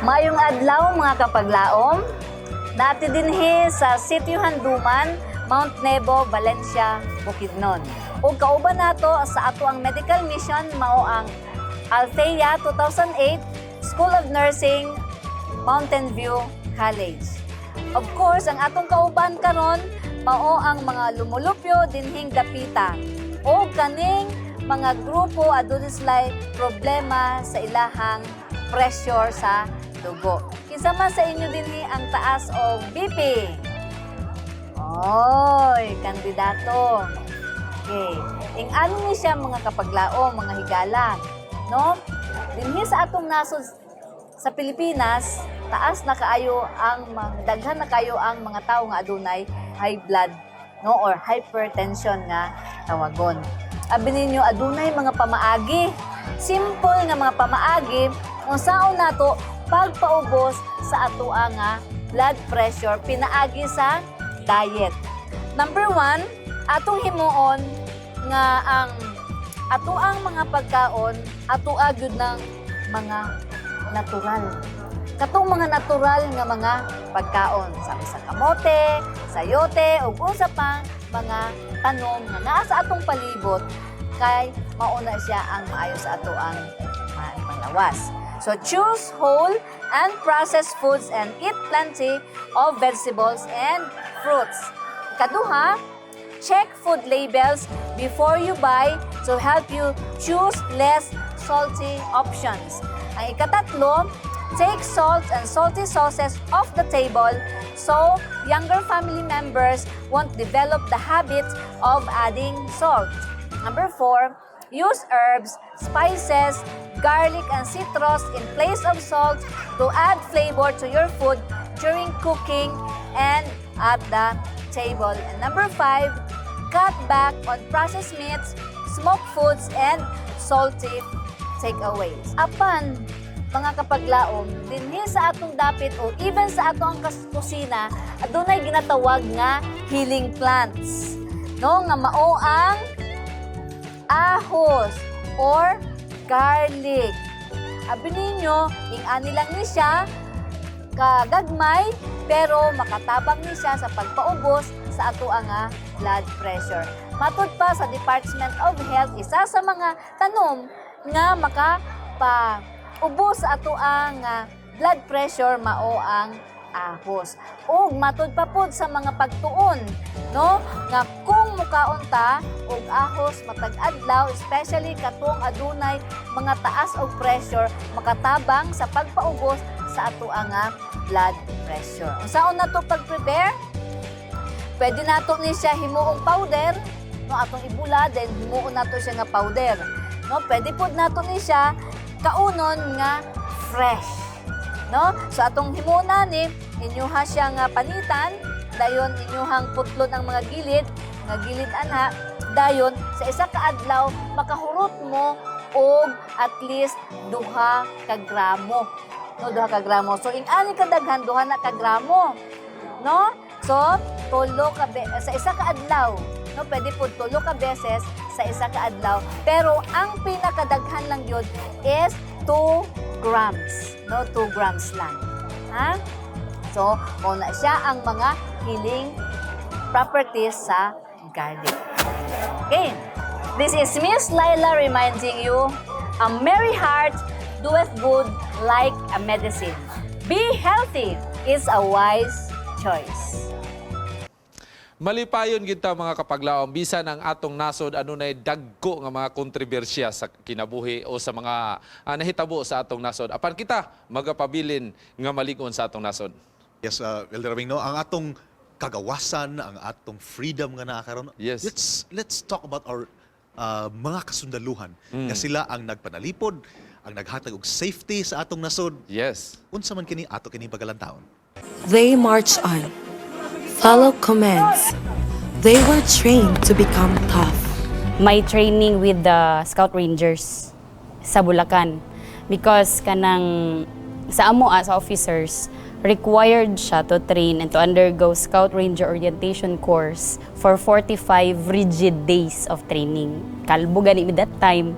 Speaker 23: Mayong adlaw mga kapaglaom, nati dinhi sa Sitio Handuman, Mount Nebo, Valencia, Bukidnon. Ug kauban nato sa ato ang medical mission mao ang Althea 2008 School of Nursing, Mountain View College. Of course, ang atong kauban karon mao ang mga lumulupyo dinhing dapita o kaning mga grupo adunay sila'y problema sa ilahang pressure sa dugo. Kinsa man sa inyo dinhi ang taas og BP? Oy, kandidato. Okay. Ing ano ni siya mga kapaglaom, mga higala, no? Dinhi sa atong nasod sa Pilipinas, taas na kaayo ang daghan na kaayo ang mga tawo nga adunay high blood, no, or hypertension nga tawagon. Abi ninyo adunay mga pamaagi, simple nga mga pamaagi Unsaon nato pagpaubos sa atoa nga blood pressure pinaagi sa diet? Number one, atong himuon nga ang atoang mga pagkaon atoa gyud ng mga natural. Katong mga natural nga mga pagkaon, sabi sa kamote, sayote, ug unsa pang mga tanom nga naa sa atong palibot kay mauna siya ang maayo sa ato ang panglawas. So choose whole and processed foods and eat plenty of vegetables and fruits. Kaduha, check food labels before you buy to help you choose less salty options. Ang ikatatlo, take salt and salty sauces off the table so younger family members won't develop the habit of adding salt. Number four, use herbs, spices, garlic, and citrus in place of salt to add flavor to your food during cooking and at the table. And number five, cut back on processed meats, smoked foods, and salty takeaways. Apan, mga kapaglaom, dinhi sa atong dapit o even sa atong kusina, adunay ginatawag nga healing plants. No, nga mao ang ahos or garlic. Abi ninyo, ing-ani lang ni siya kagagmay pero makatabang ni siya sa pagpaubos sa ato nga blood pressure. Matud pa sa Department of Health, isa sa mga tanom nga makapaubos sa ato ang blood pressure mao ang ahos. Ug matud pa pod sa mga pagtuon, no, nga kung mukaon ta og ahos matag adlaw, especially katong adunay mga taas og pressure, makatabang sa pagpaubos sa ato nga blood pressure. Unsaon nato pag-prepare? Pwede nato ni siya himuong powder, no, atong ibula, then himuon nato siya nga powder. No, pwede pud nato ni siya kaunon nga fresh. No? So atong himuon ni inyuha siya nga panitan, dayon inyuhang putlon ang mga gilid, nga gilid ana, dayon sa isa ka adlaw makahurot mo og at least 2 ka gramo. No, 2 ka gramo. So ing-ani kadaghan, 2 na ka gramo. No? So, sa isa ka adlaw, no, pwede po tulo ka beses sa isa ka adlaw, pero ang pinakadaghan lang yun is 2 grams, no, 2 grams lang. Ha? So, mao na siya ang mga healing properties sa garlic. Okay. This is Miss Laila reminding you, a merry heart doeth good like a medicine. Be healthy is a wise choice.
Speaker 1: Malipayon kita, mga kapaglaom, bisan ang atong nasod adunay dagko nga mga kontrobersiya sa kinabuhi o sa mga nahitabo sa atong nasod. Apan kita magapabilin nga malig-on sa atong nasod.
Speaker 7: Yes, Elder Wing, no? Ang atong kagawasan, ang atong freedom nga naa karon. Let's talk about our mga kasundaluhan nga sila ang nagpanalipod, ang naghatag og safety sa atong nasod. Unsa man kini, ato kini pagalantaon.
Speaker 5: They march on, follow commands. They were trained to become tough.
Speaker 10: My training with the Scout Rangers sa Bulacan because kanang sa amo as officers, required siya to train and to undergo Scout Ranger orientation course for 45 rigid days of training. Kalbo gani mi that time.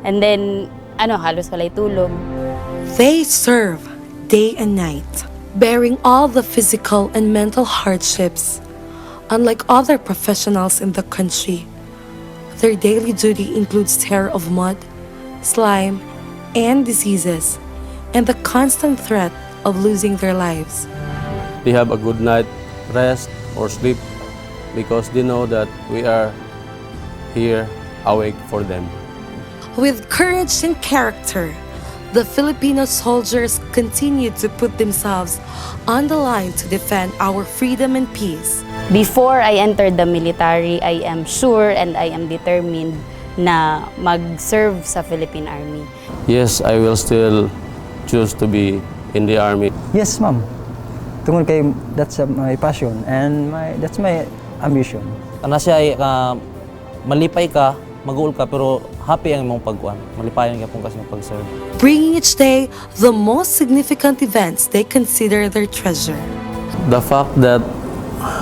Speaker 10: And then ano, halos walay tulog.
Speaker 5: They serve day and night, bearing all the physical and mental hardships. Unlike other professionals in the country, their daily duty includes terror of mud, slime, and diseases, and the constant threat of losing their lives.
Speaker 13: They have a good night rest or sleep because they know that we are here awake for them.
Speaker 5: With courage and character, the Filipino soldiers continue to put themselves on the line to defend our freedom and peace.
Speaker 10: Before I entered the military, I am sure and I am determined na mag-serve sa Philippine Army.
Speaker 13: Yes, I will still choose to be in the army.
Speaker 24: Yes, ma'am. Tungod kay that's my passion and my that's my ambition.
Speaker 25: Ana siya ay malipay ka.
Speaker 12: Mag-uol ka pero happy ang imong pagkuan. Malipayon gyapon ka sa imong pag-serve.
Speaker 5: Bringing each day the most significant events they consider their treasure.
Speaker 13: The fact that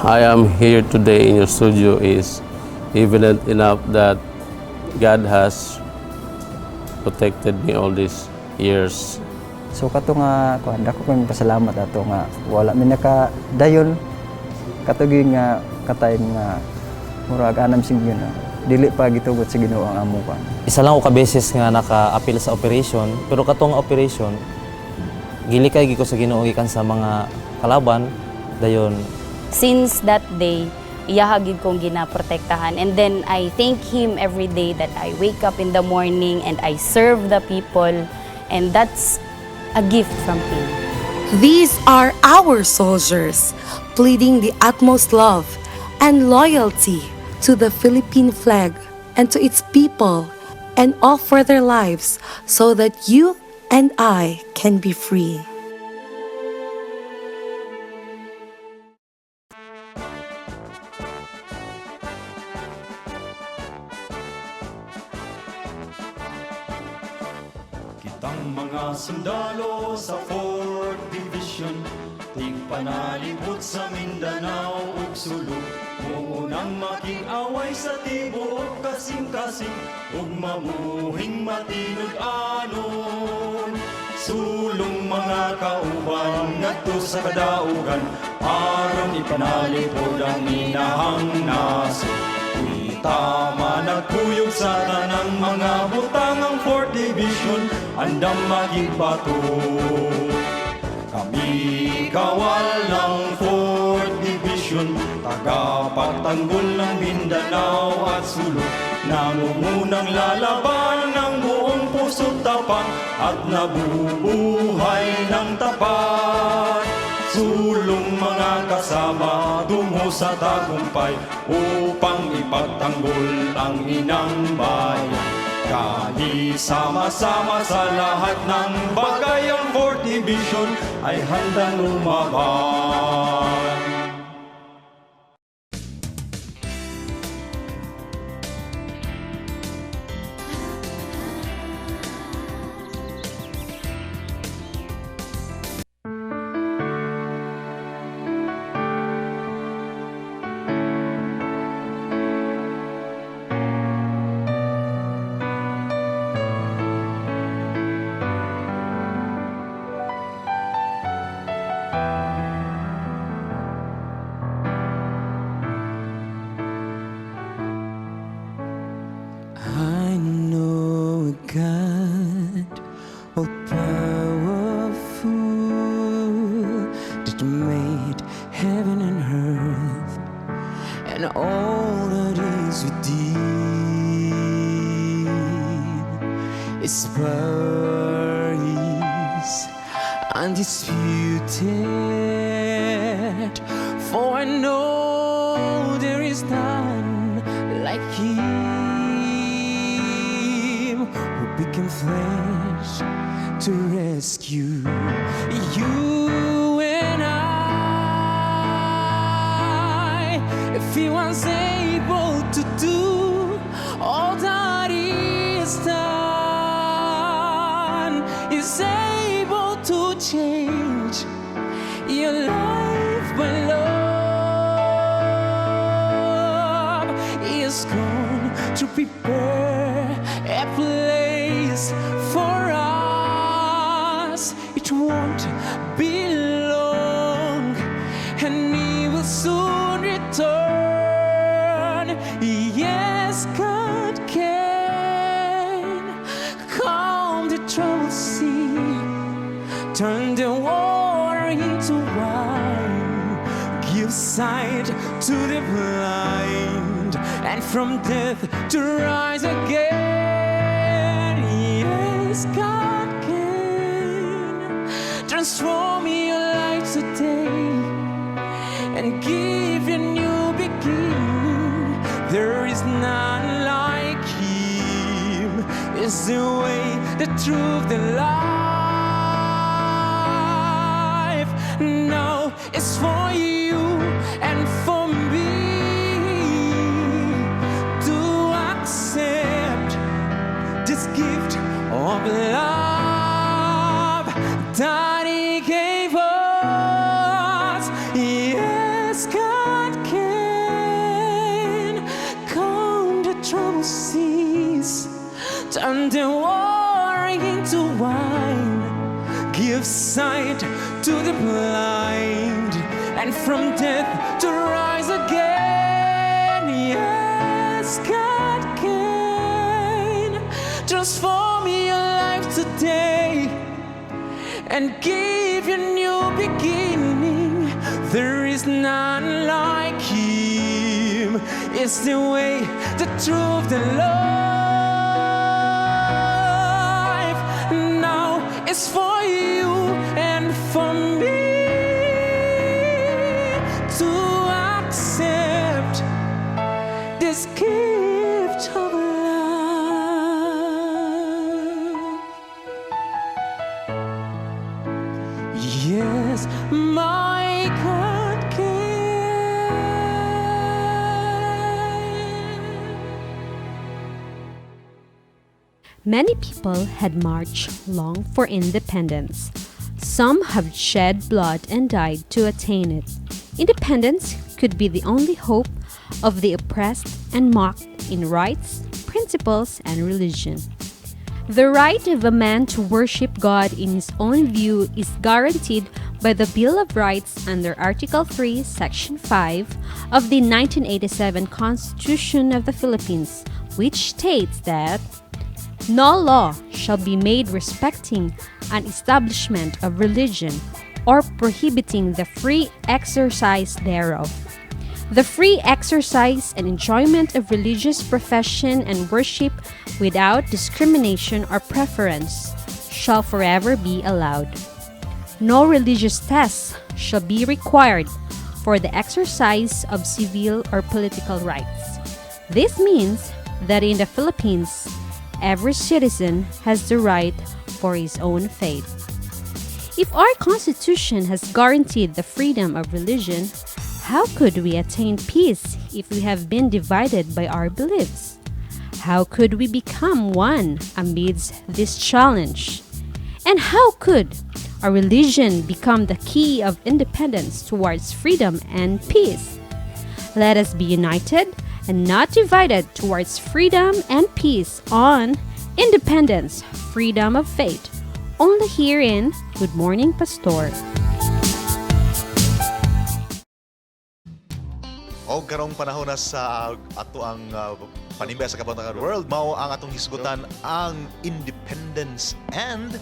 Speaker 13: I am here today in your studio is evident enough that God has protected me all these years.
Speaker 24: So kato nga kuan, dako kami pasalamat ato nga wala mi naka dayon kato gyud nga ka-time nga murag anam sing yun na dili pa gitugot sa Ginoo ang amo kuan.
Speaker 12: Isa lang ko ka beses nga naka-apil sa operation, pero katong operation gilikay gyud ko sa Ginoo gikan sa mga kalaban dayon.
Speaker 10: Since that day, iyaha gyud kong ginaprotektahan. And then I thank him every day that I wake up in the morning and I serve the people, and that's a gift from him.
Speaker 5: These are our soldiers, pleading the utmost love and loyalty to the Philippine flag and to its people and offer their lives so that you and I can be free.
Speaker 14: Kitang mga sundalo sa 4th Division, tigpanalipod sa Mindanao ug Sulu, muunang makig-away sa tibuok kasing-kasing ug mabuhing matinud-anon. Sulong mga kauban ngadto sa kadaugan aron ipanalipod ang inahang nasod. Tama nagkuyog sa tanang mga butang, ang 4th Division andam makigbato. Kami kawal ng 4th Division, tagapagtanggol ng Mindanao at Sulu, nangungunang lalaban ng buong puso't tapang at nabubuhay ng tapat. Sulong mga kasama tungo sa tagumpay upang ipagtanggol ang inang bayan. Kahit sama-sama sa lahat ng bagay, ang 4th Division ay handang lumaban.
Speaker 3: I know a God all powerful that made heaven and earth and all that is within. His power is undisputed, for I know there is none like Him who became flesh to rescue you and I. If He was able to do all that He has done, He's able to change your life by love. He is gone to prepare a place for us. It won't be long, and He will soon return. Yes, God can calm the troubled sea, turn the water into wine, give sight to the blind, and from death to rise again. Yes, God can transform your life today and give you a new beginning. There is none like Him. Is the way, the truth, the life. Now it's for you and for me to accept. gift of love that He gave us. Yes, God can calm the troubled seas, turn the water into wine, give sight to the blind, and from death to rise again. Yes, God can transform your life today and give you new beginning. There is none like Him. It's the way, the truth, the life. Now it's for you and for me to accept this gift of love. Yes, my God can.
Speaker 9: Many people had marched long for independence. Some have shed blood and died to attain it. Independence could be the only hope of the oppressed and mocked in rights, principles, and religion. The right of a man to worship God in his own view is guaranteed by the Bill of Rights under Article 3, Section 5 of the 1987 Constitution of the Philippines, which states that no law shall be made respecting an establishment of religion or prohibiting the free exercise thereof. The free exercise and enjoyment of religious profession and worship without discrimination or preference shall forever be allowed. No religious tests shall be required for the exercise of civil or political rights. This means that in the Philippines, every citizen has the right for his own faith. If our Constitution has guaranteed the freedom of religion, how could we attain peace if we have been divided by our beliefs? How could we become one amidst this challenge? And how could our religion become the key of independence towards freedom and peace? Let us be united and not divided towards freedom and peace on Independence, Freedom of Faith. Only here in Good Morning Pastor.
Speaker 7: O karong panahon na sa ato ang panimbay sa Kabantagan World, mao ang atong hisgutan ang independence and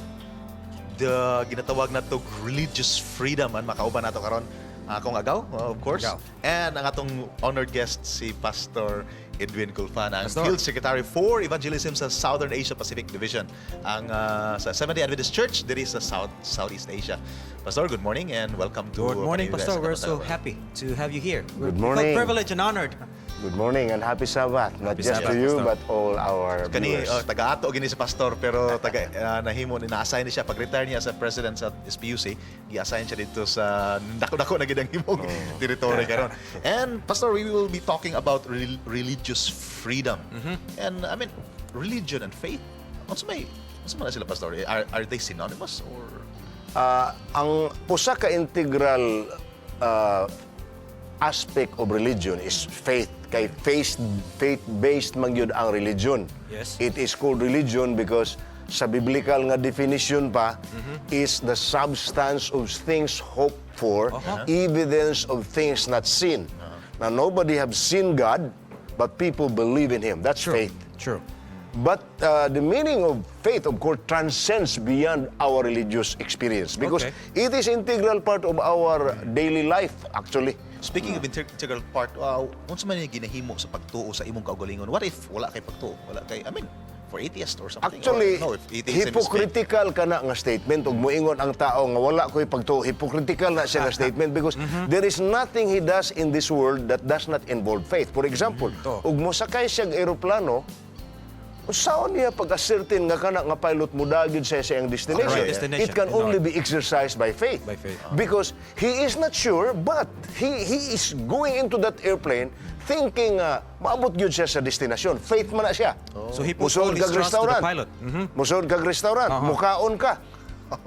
Speaker 7: the ginatawag nato religious freedom. An makauban nato karon ang akong agaw, of course.
Speaker 8: Agaw.
Speaker 7: And ang atong honored guest si Pastor Edwin Kulfan, ang
Speaker 8: Pastor.
Speaker 7: Field Secretary for Evangelism sa Southern Asia Pacific Division ang sa Seventh-day Adventist Church diri sa Southeast Asia. Pastor, good morning and welcome to
Speaker 8: Good morning,
Speaker 7: Panimbay
Speaker 8: Pastor.
Speaker 7: sa
Speaker 8: We're so
Speaker 7: Kabantagan World.
Speaker 8: Happy to have you here.
Speaker 4: Good
Speaker 8: We
Speaker 4: morning.
Speaker 8: felt privileged and honored.
Speaker 4: Good morning and happy Sabbath, not
Speaker 8: Happy
Speaker 4: just
Speaker 8: Sabbath,
Speaker 4: to you
Speaker 8: Pastor.
Speaker 4: but all our
Speaker 7: Kani
Speaker 4: viewers.
Speaker 7: Taga-ato gini si pastor, pero taga nahimo ni na-assign ni siya pag retire niya sa president sa SPUC, gi-assign siya dito sa dako-dako na gid ang imong territory karon. And Pastor, we will be talking about religious freedom. And I mean, religion and faith. Unsa man na sila, Pastor? Are they synonymous or
Speaker 4: Ang usa ka integral aspect of religion is faith. Kay faith-based man gyud ang religion. It is called religion because sa biblical nga definition pa is the substance of things hoped for, evidence of things not seen. Now, nobody have seen God, but people believe in Him. That's faith.
Speaker 8: True.
Speaker 4: But the meaning of faith, of course, transcends beyond our religious experience because it is integral part of our daily life, actually.
Speaker 7: Speaking of integral part, unsa man yung ginahimo sa pagtuo sa imong kaugalingon? What if wala kay pagtuo? Wala kay, I mean, for atheist or something?
Speaker 4: Actually,
Speaker 7: or, no, if atheism is faith.
Speaker 4: Hypocritical ka na nga statement ug moingon ang tao nga wala ko'y pagtuo. Hypocritical na siya nga statement because there is nothing he does in this world that does not involve faith. For example, ug mosakay siya og eroplano, Unsaon niya pag-ascertain nga kana nga pilot mo gyud sa iyang destination?
Speaker 8: Right destination.
Speaker 4: It can only be exercised by faith.
Speaker 8: By faith.
Speaker 4: Because he is not sure, but he is going into that airplane thinking maabot gyud siya sa destinasyon. Faith man na siya.
Speaker 8: So he puts all
Speaker 4: Musulod
Speaker 8: his
Speaker 4: kag
Speaker 8: trust to the
Speaker 4: restaurant.
Speaker 8: pilot.
Speaker 4: Musulod kag restaurant, mukaon ka.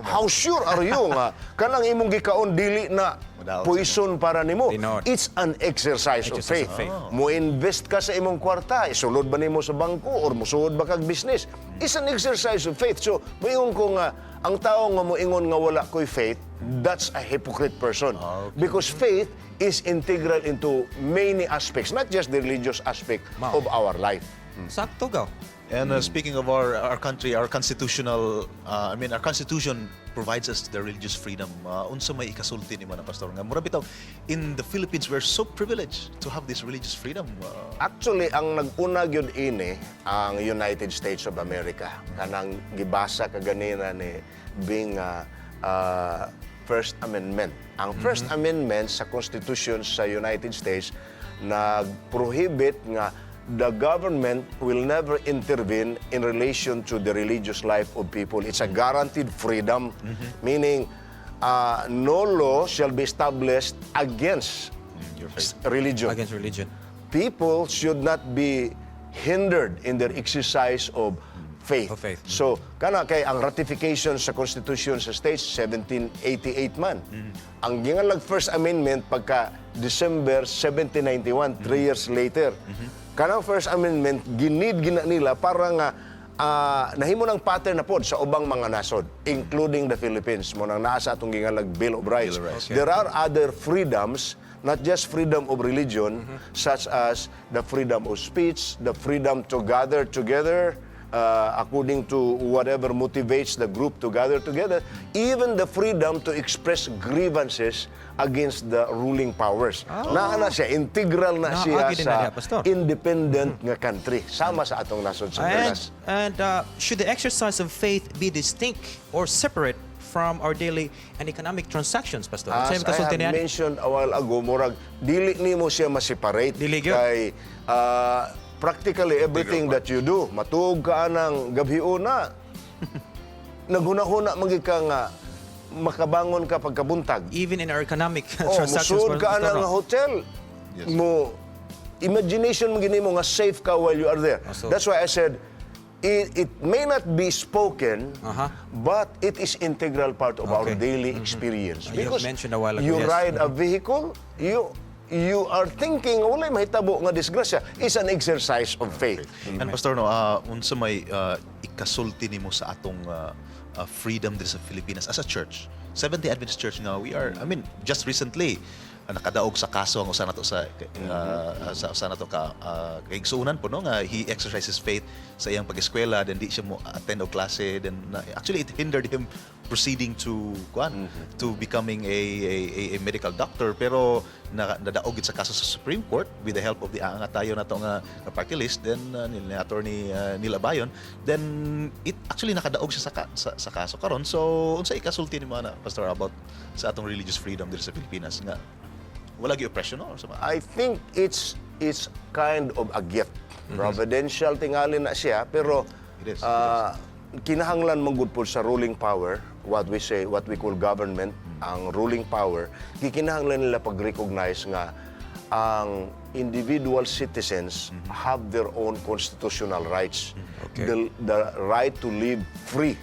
Speaker 4: How sure are you nga kanang imong gikaon dili na poison para nimo? It's an exercise of
Speaker 8: Exercise
Speaker 4: faith.
Speaker 8: of faith.
Speaker 4: Mo-invest ka sa imong kwarta, isulod ba nimo sa bangko or musulod ba kag business? It's an exercise of faith. So, moingon ko nga ang tao nga moingon nga wala ko'y faith, that's a hypocrite person. Because faith is integral into many aspects, not just the religious aspect of our life.
Speaker 8: Sakto gaw.
Speaker 7: And speaking of our country, our constitutional, I mean, our constitution provides us the religious freedom. Unsa may ikasulti nimo na, Pastor? Nga mura bitaw, in the Philippines, we're so privileged to have this religious freedom.
Speaker 4: Actually, ang nag-una gyud ini ang United States of America. Kanang gibasa kaganina ni being First Amendment. Ang First Amendment sa Constitution sa United States nag-prohibit nga the government will never intervene in relation to the religious life of people. It's a guaranteed freedom, meaning no law shall be established against religion.
Speaker 8: Against religion.
Speaker 4: People should not be hindered in their exercise of faith.
Speaker 8: Of faith.
Speaker 4: So, kana kay ang ratification sa Constitution sa States 1788 man. Ang gingalag First Amendment pagka December 1791, 3 years later. Kanang First Amendment ginid gina nila para nga nahimo ng pattern na pod sa ubang mga nasod, including the Philippines. Mao nang naa sa atong gingalag Bill of Rights.
Speaker 7: Bill of Rights.
Speaker 4: There are other freedoms, not just freedom of religion, such as the freedom of speech, the freedom to gather together, according to whatever motivates the group to gather together, even the freedom to express grievances against the ruling powers. Naa na siya, integral na siya
Speaker 8: Naagi din
Speaker 4: sa
Speaker 8: na diha, Pastor.
Speaker 4: Independent nga country. Sama sa atong nasod sa
Speaker 8: And,
Speaker 4: Pinas.
Speaker 8: and should the exercise of faith be distinct or separate from our daily and economic transactions, Pastor?
Speaker 4: As
Speaker 8: Sa'yo
Speaker 4: I
Speaker 8: kasulti
Speaker 4: have
Speaker 8: niyan?
Speaker 4: mentioned a while ago, murag, dili nimo siya ma-separate.
Speaker 8: Dili gyud.
Speaker 4: Kay, practically everything that you do, matuog ka anang gabhiuna, naghuna-huna man gyud ka nga makabangon ka pagkabuntag.
Speaker 8: Even in our economic
Speaker 4: Oh,
Speaker 8: transactions,
Speaker 4: musulod ka
Speaker 8: Pastor,
Speaker 4: anang
Speaker 8: no?
Speaker 4: hotel. Mo imagination mo gini mo nga safe ka while you are there. That's why I said it may not be spoken, but it is integral part of our daily experience.
Speaker 8: You have mentioned a while ago,
Speaker 4: you
Speaker 8: yes.
Speaker 4: ride a vehicle, you are thinking walay mahitabo nga disgrasya. It's an exercise of faith.
Speaker 7: And Pastor, no, unsa may ikasulti nimo sa atong freedom diri sa Pilipinas as a church? Seventh-day Adventist Church nga we are, I mean, just recently nakadaog sa kaso ang usa nato ka kaigsuonan po, no, nga he exercises faith sa iyang pag-eskwela, then di siya mo attend og klase, then actually it hindered him proceeding to kuan, to becoming a medical doctor, pero nadaog gid sa kaso sa Supreme Court with the help of the Angat Tayo na to nga party list, then ni Attorney Neil Abayon. Then it actually nakadaog siya sa kaso karon. So unsa ikasulti nimo ana, Pastor, about sa atong religious freedom diri sa Pilipinas nga wala gyud oppression, no, or sa
Speaker 4: I think it's kind of a gift. Providential tingali na siya, pero
Speaker 7: It is,
Speaker 4: kinahanglan man gud po sa ruling power, what we say, what we call government, ang ruling power, gikinahanglan nila pag-recognize nga ang individual citizens have their own constitutional rights. The right to live free.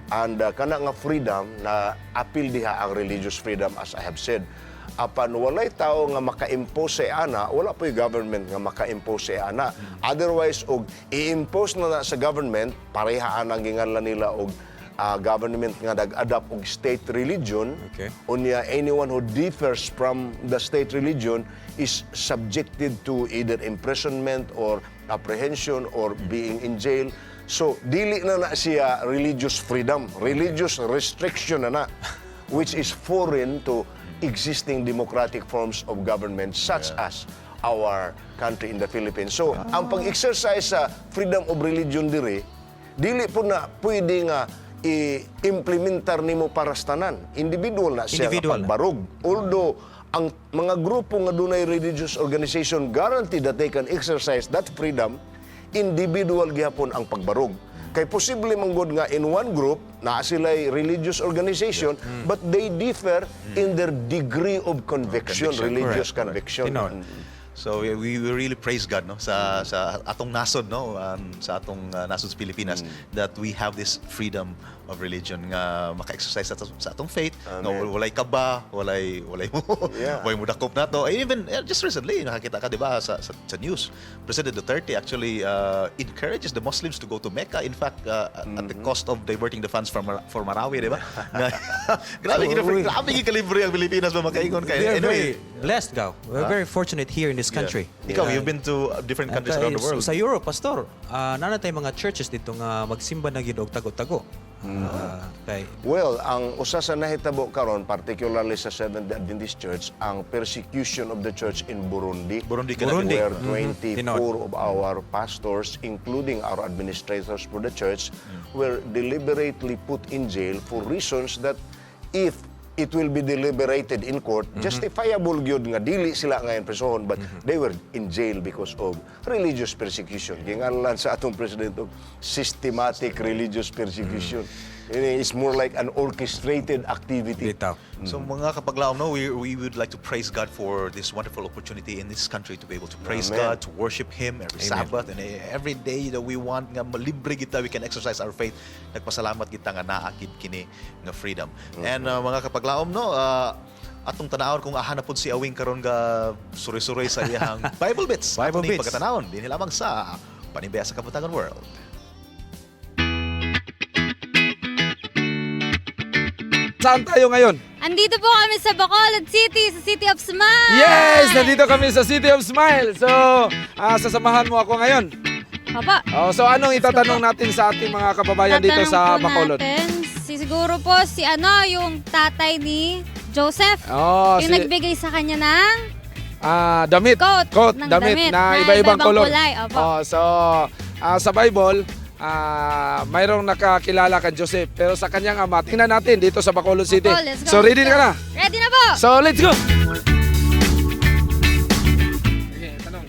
Speaker 4: And kana nga freedom na apil diha ang religious freedom, as I have said. Apan walay tao nga maka-impose sa ana, wala po'y government nga maka-impose sa ana. Otherwise, og i-impose na sa government, pareha anang ginganlan nila og government nga nag-adapt og state religion. Unya anyone who differs from the state religion is subjected to either imprisonment or apprehension or being in jail. So dili na na siya religious freedom, religious restriction na na, which is foreign to existing democratic forms of government such as our country in the Philippines. So, ang pag-exercise sa freedom of religion diri, dili po na pwede nga i-implementar nimo para sa tanan. Individual na siya
Speaker 8: Individual
Speaker 4: nga
Speaker 8: na.
Speaker 4: pagbarog. Although, ang mga grupo nga dunay religious organization guarantee that they can exercise that freedom Individual gihapon ang pagbarog. Kay posible man gud nga in one group naa sila'y religious organization, but they differ in their degree of conviction, religious
Speaker 7: Correct.
Speaker 4: conviction.
Speaker 7: Tinuod. So we really praise God, no, sa atong nasod, no, sa atong nasod sa Pilipinas that we have this freedom of religion nga maka-exercise sa atong faith nga walay kaba, walay mo walay mo dakop nato. Eh, even just recently nakakita ka, di ba, sa news, President Duterte actually encourages the Muslims to go to Mecca, in fact, at the cost of diverting the funds from for Marawi, di ba? Grabe gid, grabe gid kalibre ang Pilipinas ba makaingon kay
Speaker 8: We are
Speaker 7: anyway.
Speaker 8: Very blessed, Gaw. We're
Speaker 7: Huh?
Speaker 8: very fortunate here in this country.
Speaker 7: Ikaw, you've been to different countries
Speaker 8: At,
Speaker 7: around the world.
Speaker 8: Sa Europe, Pastor, naa na tay mga churches dito nga magsimba na gid og tago-tago. Kay
Speaker 4: Well, ang usa sa nahitabo karon, particularly sa Seventh-day Adventist Church, ang persecution of the church in Burundi.
Speaker 7: Burundi,
Speaker 8: Burundi.
Speaker 4: Where 24 of our pastors, including our administrators for the church, were deliberately put in jail for reasons that if it will be deliberated in court, justifiable gyud nga dili sila ngayon presohon, but they were in jail because of religious persecution. Ginganlan sa atong president of systematic religious persecution. It's more like an orchestrated activity.
Speaker 7: So mga kapaglaom, no, we would like to praise God for this wonderful opportunity in this country to be able to praise
Speaker 4: Amen.
Speaker 7: God, to worship Him every
Speaker 4: Amen.
Speaker 7: Sabbath and every day that we want nga malibre kita, we can exercise our faith. Nagpasalamat kita nga naa gid kini nga freedom. And mga kapaglaom, no, atong tanawon kung aha na pud si Awing karon ga suroy-suroy sa iyang Bible bits.
Speaker 8: Bible
Speaker 7: Ato ning
Speaker 8: bits.
Speaker 7: Pagkatanawon dinhi lamang sa Panimbaya sa Kabuntagon World.
Speaker 1: Saan tayo ngayon?
Speaker 15: Andito po kami sa Bacolod City, sa City of Smile!
Speaker 1: Yes! Nandito kami sa City of Smile. So, sasamahan mo ako ngayon.
Speaker 15: Papa.
Speaker 1: Oh, so, anong itatanong natin sa ating mga kababayan dito
Speaker 15: Tatanong
Speaker 1: sa
Speaker 15: po
Speaker 1: Bacolod?
Speaker 15: natin, siguro po si ano, yung tatay ni Joseph.
Speaker 1: Oh,
Speaker 15: yung nagbigay sa kanya ng
Speaker 1: Damit.
Speaker 15: Coat ng
Speaker 1: damit,
Speaker 15: damit
Speaker 1: na
Speaker 15: na
Speaker 1: iba-ibang
Speaker 15: iba-ibang
Speaker 1: color.
Speaker 15: kulay, opo.
Speaker 1: Oh, so, sa Bible, mayroong nakakilala kay Joseph. Pero sa kanyang ama, tingnan natin dito sa Bacolod City.
Speaker 15: Opo, let's go.
Speaker 1: So, ready ka na?
Speaker 15: Ready na po!
Speaker 1: So, let's go! Sige, tanong.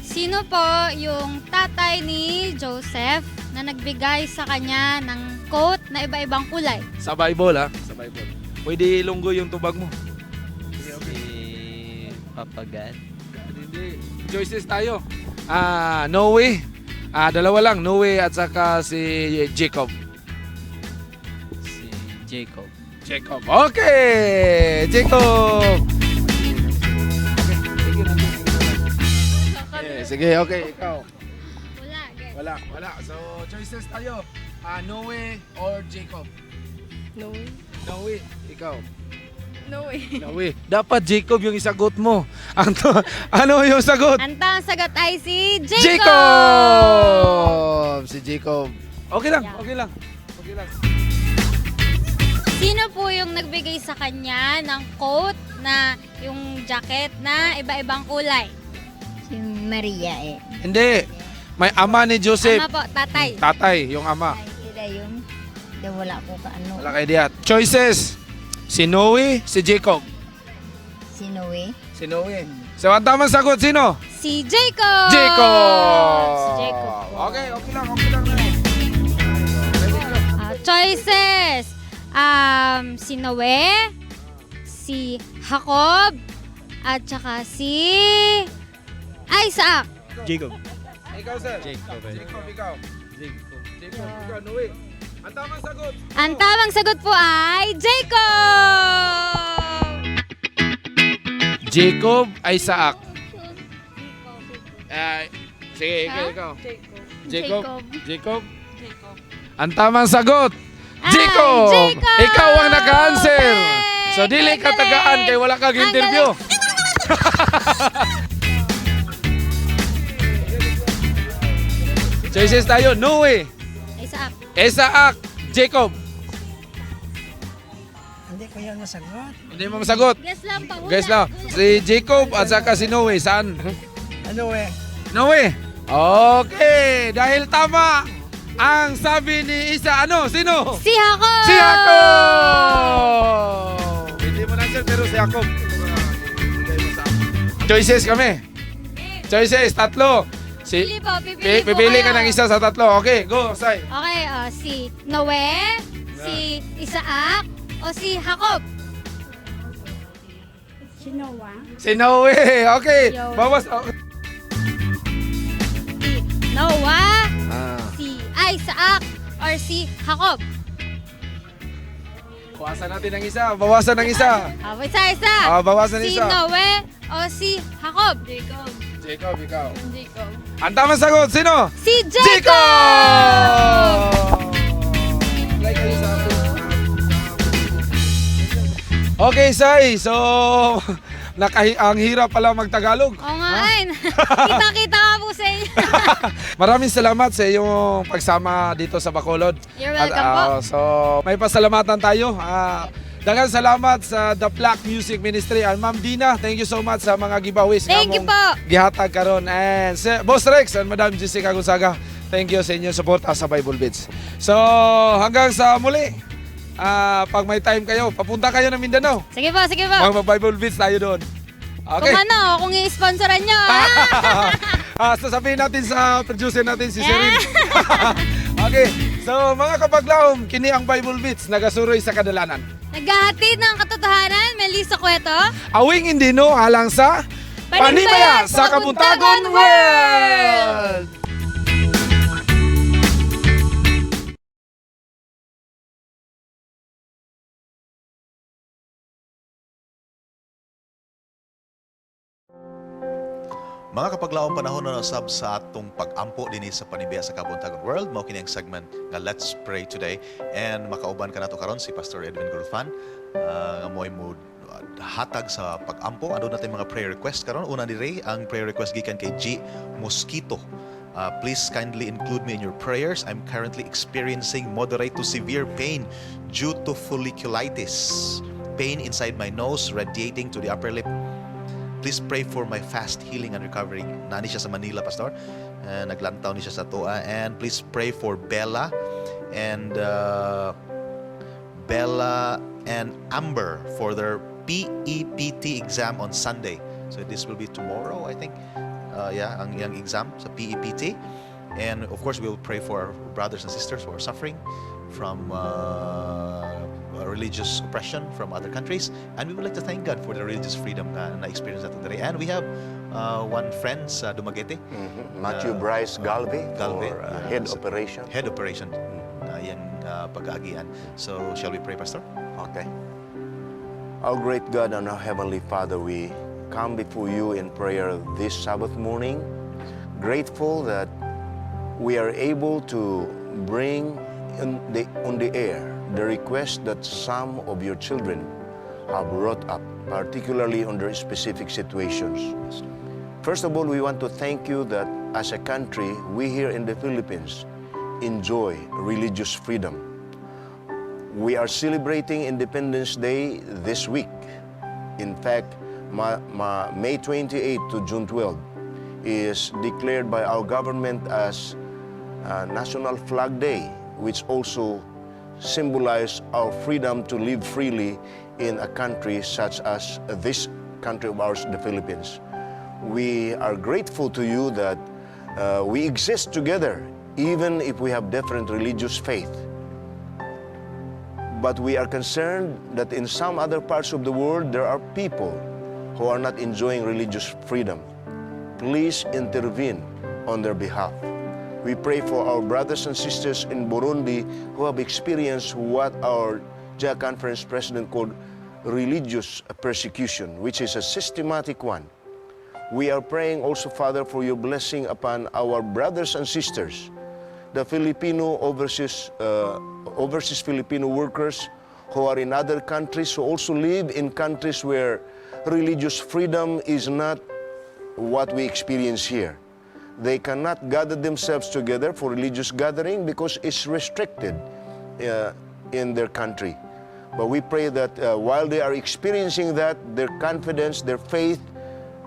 Speaker 15: Sino po yung tatay ni Joseph na nagbigay sa kanya ng coat na iba-ibang kulay?
Speaker 1: Sa Bible, ha? Sa Bible. Pwede ilunggo yung tubag mo.
Speaker 16: Si Papa God.
Speaker 1: Hindi. Choices tayo. Noe. Dalawa lang. Noe at saka si Jacob.
Speaker 16: Si Jacob.
Speaker 1: Jacob. Okay! Jacob! Okay, sige, okay. Ikaw.
Speaker 15: Wala.
Speaker 1: Wala, wala. So, choices tayo. Noe or Jacob?
Speaker 18: Noe.
Speaker 1: Noe. Ikaw.
Speaker 18: Noe.
Speaker 1: Noe. Dapat Jacob yung isagot mo. Ano yung sagot?
Speaker 15: Ang tamang sagot ay si Jacob!
Speaker 1: Jacob! Si Jacob. Okay lang, okay lang. Okay lang.
Speaker 15: Sino po yung nagbigay sa kanya ng coat na yung jacket na iba-ibang kulay?
Speaker 18: Si Maria eh.
Speaker 1: Hindi. May ama ni Joseph.
Speaker 15: Ama po, tatay.
Speaker 1: Tatay, yung ama.
Speaker 18: Sila yun. Di wala ko kaano.
Speaker 1: Wala kay diat. Choices. Si Noe, si Jacob.
Speaker 18: Si Noe.
Speaker 1: Si Noe. So, ang tamang sagot, sino?
Speaker 15: Si Jacob!
Speaker 1: Jacob!
Speaker 15: Si Jacob.
Speaker 1: Okay lang, okay lang.
Speaker 15: Choices. Si Noe, si Jacob, at saka si Isaac.
Speaker 1: Jacob. Ikaw, sir. Jacob. Jacob, ikaw. Jacob. Jacob, ikaw, Noe. Ang tamang sagot.
Speaker 15: Ang tamang sagot po ay Jacob!
Speaker 1: Jacob, Isaac. Ay, sige, ikaw, ikaw. Jacob. Jacob.
Speaker 18: Jacob.
Speaker 1: Ang tamang sagot, Jacob!
Speaker 15: Jacob!
Speaker 1: Ikaw ang naka-answer! So, dili ka tagaan kay wala kang
Speaker 15: Ang
Speaker 1: interview. Choices tayo, Noe,
Speaker 15: Isaac.
Speaker 1: Isaac, Jacob.
Speaker 19: Hindi ko yan masagot.
Speaker 1: Hindi mo masagot.
Speaker 15: Guess lang pa.
Speaker 1: Guess lang. Si Jacob at saka si Noe, saan?
Speaker 19: Ano eh?
Speaker 1: Noe. Okay, dahil tama ang sabi ni Isa, ano? Sino?
Speaker 15: Si Jacob!
Speaker 1: Si Jacob! Hindi mo na sir, pero si Jacob. Choices kami. Choices, tatlo. Si,
Speaker 15: Pili po, pipili po
Speaker 1: pipili ka
Speaker 15: kayo.
Speaker 1: ng isa sa tatlo. Okay, go, Sai.
Speaker 15: Okay, si Noe, si Isaac, o si Jacob?
Speaker 18: Si Noah.
Speaker 1: Si Noe. Okay.
Speaker 15: Yo.
Speaker 1: Bawas. Oh.
Speaker 15: Si Noah,
Speaker 1: Ah.
Speaker 15: si Isaac, or si Jacob?
Speaker 1: Bawasan natin ng isa. Bawasan ng isa.
Speaker 15: Ah, isa, isa.
Speaker 1: Ah, bawasan
Speaker 15: si
Speaker 1: isa.
Speaker 15: Noe o si Jacob? Jacob.
Speaker 1: Jacob, ikaw.
Speaker 15: Jacob.
Speaker 1: Ang tamang sagot, sino?
Speaker 15: Si Jacob!
Speaker 1: Like kayo sa akin. Okay, Sai. So, ang hirap pala magtagalog.
Speaker 15: Oo nga, ay. Kita-kita ka po sa inyo.
Speaker 1: Maraming salamat sa iyong pagsama dito sa Bacolod.
Speaker 15: You're welcome po.
Speaker 1: So, may pasalamatan tayo. Daghang salamat sa The Black Music Ministry. And Ma'am Dina, thank you so much sa mga giveaways nga
Speaker 15: Thank you
Speaker 1: among
Speaker 15: po.
Speaker 1: gihatag karon. And si Boss Rex and Madam Jessica Gonzaga, thank you sa inyong suporta sa Bible Beats. So, hanggang sa muli. Pag may time kayo, papunta kayo ng Mindanao.
Speaker 15: Sige po, sige po.
Speaker 1: Mag Bible Beats tayo doon. Okay.
Speaker 15: Kung ano, kung i-sponsoran nyo. Ah!
Speaker 1: Sasabihin natin sa producer natin si Sheryl. Okay. So mga kapaglaom, kini ang Bible Beats nagasuroy sa kadalanan.
Speaker 15: Naghahatid ng katotohanan, Melissa Cueto.
Speaker 1: Awing Indino alang sa
Speaker 15: Panimaya
Speaker 1: Panimaya sa Kabuntagon World!
Speaker 7: Mga kapaglaom, panahon na usab sa atong pag-ampo dinhi sa Panibaya sa Kabuntagon World. Mao kini ang segment nga Let's Pray Today. And makauban ka nato karon si Pastor Edwin Gulfan nga mo'y mo hatag sa pag-ampo. Aduna natin mga prayer request karon. Una diri ang prayer request gikan kay G Mosquito. Please kindly include me in your prayers. I'm currently experiencing moderate to severe pain due to folliculitis. Pain inside my nose radiating to the upper lip. Please pray for my fast healing and recovery. Nani siya sa Manila, Pastor. Naglantaw ni siya sa toa. And please pray for Bella and Amber for their PEPT exam on Sunday. So this will be tomorrow, I think. Yeah, ang iyang exam sa PEPT. And of course, we will pray for our brothers and sisters who are suffering from religious oppression from other countries. And we would like to thank God for the religious freedom nga na-experience natin today. And we have one friend sa Dumaguete.
Speaker 4: Matthew Bryce Galve,
Speaker 7: Galve,
Speaker 4: for head operation.
Speaker 7: Head operation na iyang pag-aagian. So, shall we pray, Pastor?
Speaker 4: Okay. Our great God and our Heavenly Father, we come before you in prayer this Sabbath morning, grateful that we are able to bring on the air the request that some of your children have brought up, particularly under specific situations. First of all, we want to thank you that as a country, we here in the Philippines enjoy religious freedom. We are celebrating Independence Day this week. In fact, May 28 to June 12 is declared by our government as National Flag Day, which also symbolize our freedom to live freely in a country such as this country of ours, the Philippines. We are grateful to you that we exist together, even if we have different religious faith. But we are concerned that in some other parts of the world, there are people who are not enjoying religious freedom. Please intervene on their behalf. We pray for our brothers and sisters in Burundi who have experienced what our General Conference President called religious persecution, which is a systematic one. We are praying also, Father, for your blessing upon our brothers and sisters, the overseas Filipino workers who are in other countries, who also live in countries where religious freedom is not what we experience here. They cannot gather themselves together for religious gathering because it's restricted in their country. But we pray that while they are experiencing that, their confidence, their faith,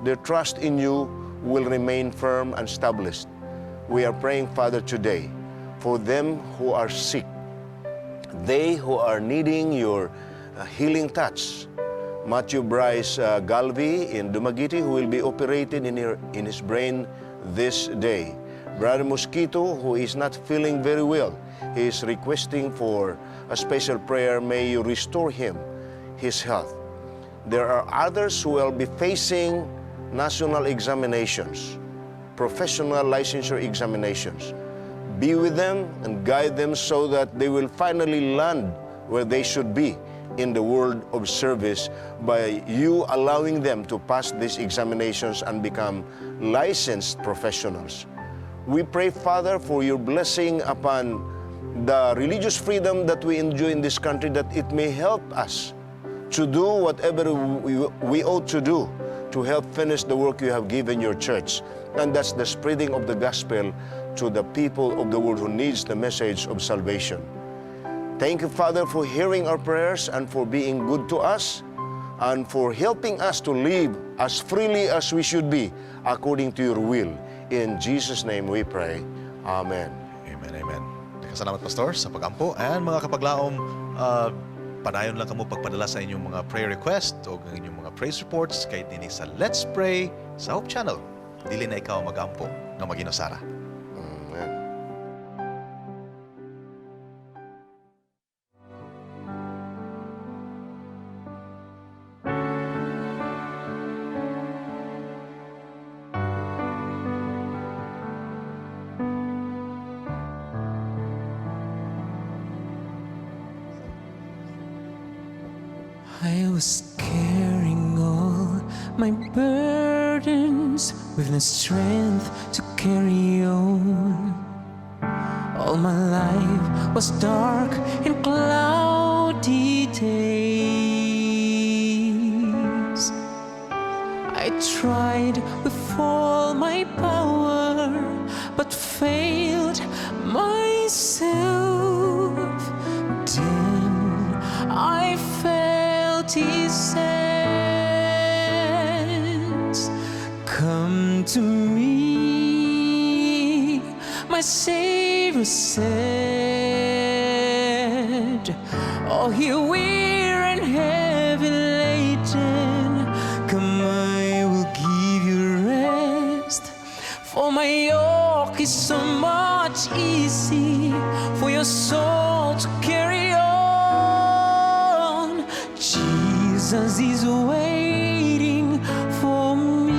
Speaker 4: their trust in you will remain firm and established. We are praying, Father, today for them who are sick, they who are needing your healing touch. Matthew Bryce Galvi in Dumaguete, who will be operated in his brain this day. Brother Mosquito, who is not feeling very well, he is requesting for a special prayer. May you restore him his health. There are others who will be facing national examinations, professional licensure examinations. Be with them and guide them so that they will finally land where they should be in the world of service by you allowing them to pass these examinations and become licensed professionals. We pray, Father, for your blessing upon the religious freedom that we enjoy in this country, that it may help us to do whatever we ought to do to help finish the work you have given your church. And that's the spreading of the gospel to the people of the world who needs the message of salvation. Thank you, Father, for hearing our prayers and for being good to us and for helping us to live as freely as we should be according to your will. In Jesus' name we pray. Amen.
Speaker 7: Amen, amen. Salamat, Pastor, sa pagampo. And mga kapaglaom, padayon lang kamo pagpadala sa inyong mga prayer request o ang inyong mga praise reports kay dinhi sa Let's Pray sa Hope Channel. Dili na ikaw magampo nga maginusara.
Speaker 4: Amen.
Speaker 3: I was carrying all my burdens with no strength to carry on. All my life was dark and cloudy days. I tried with all my power, but failed myself. Then I felt his hands come to me. My Savior said, "Oh, you weary and heavy laden, come, I will give you rest. For my yoke is so much easy for your soul to carry on. Jesus is waiting for me,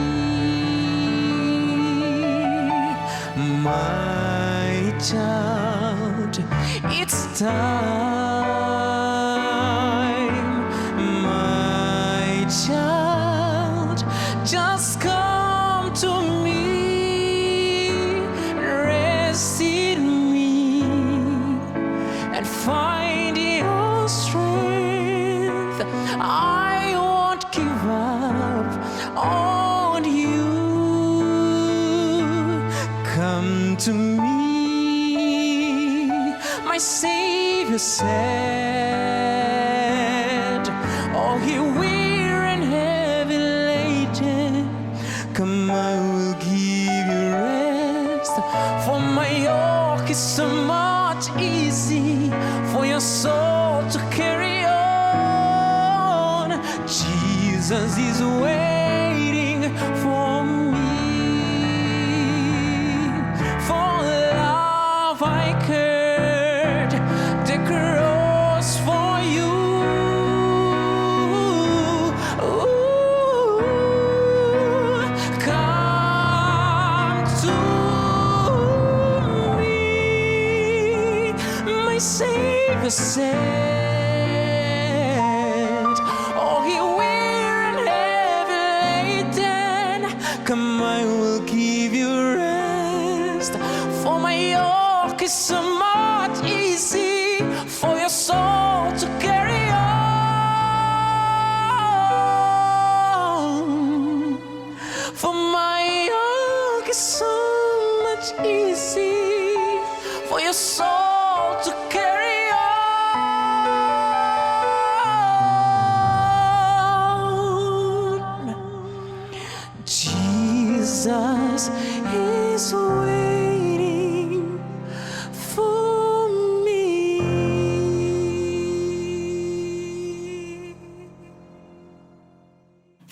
Speaker 3: my child. It's time, my child. Just come to me, rest in me, and find your strength. I won't give up on you. Come to me, my Savior said. Oh, you weary and heavy laden, come, I will give you rest. For my yoke is so much easy for your soul to carry on. Jesus is waiting for me. For love I cared the cross for you. Ooh, come to me, my Savior said. Oh, he weary and heavy laden, come, I will give you rest. For my yoke is so much easy for your soul to carry on. For my yoke is so much easy for your soul to carry on. Jesus is waiting for me.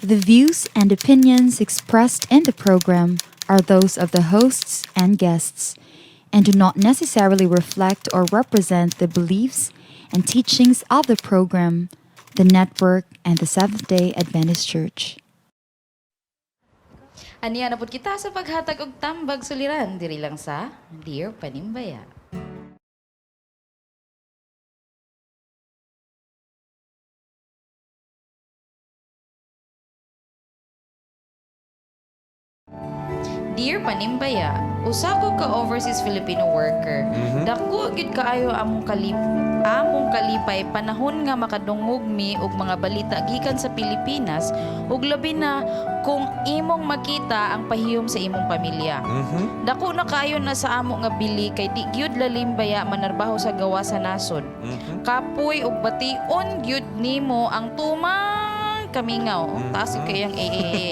Speaker 11: The views and opinions expressed in the program are those of the hosts and guests and do not necessarily reflect or represent the beliefs and teachings of the program, the network, and the Seventh day Adventist Church.
Speaker 17: Aniya na pud kita sa paghatag og tambag suliran diri lang sa Dear Panimbaya. Dear Panimbaya, usa ko ka overseas Filipino worker. Dako gyud kaayo among kalipay panahon nga makadungog mi og mga balita gikan sa Pilipinas ug labi na kung imong makita ang pahiyom sa imong pamilya. Dako na kaayo na sa amo nga bili kay di gyud lalim baya manarbaho sa gawa sa nasod. Kapoy ug bation gyud nimo ang tumang kamingaw. Taas gyud kay ang AAA.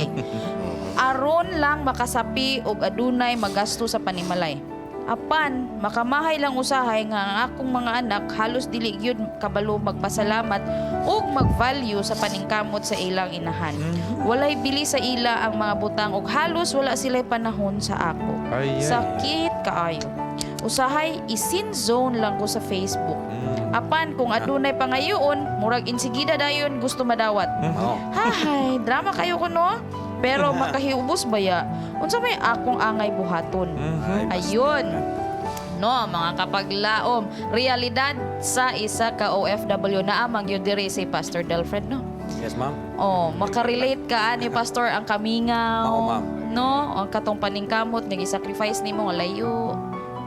Speaker 17: Aron lang makasapi og adunay magasto sa panimalay. Apan makamahay lang usahay nga ang akong mga anak halos dili gyud kabalo magpasalamat ug mag-value sa paningkamot sa ilang inahan. Walay bili sa ila ang mga butang ug halos wala sila'y panahon sa ako.
Speaker 1: Ay, ay.
Speaker 17: Sakit kaayo. Usahay i-seen zone lang ko sa Facebook. Apan kung adunay pangayoon, murag insigida dayon gusto madawat. Hahay, drama kayo ko, no? Pero makahiubos baya. Unsa may akong angay buhaton? Ayun. No, mga kapaglaom, realidad sa isa ka OFW na amang yun diri si Pastor Delfred, no?
Speaker 8: Yes, ma'am.
Speaker 17: Oh, makarelate ka ani Pastor ang kamingaw.
Speaker 8: Mao, ma'am.
Speaker 17: No, ang katong paningkamot nga gi-sacrifice nimo nga layo.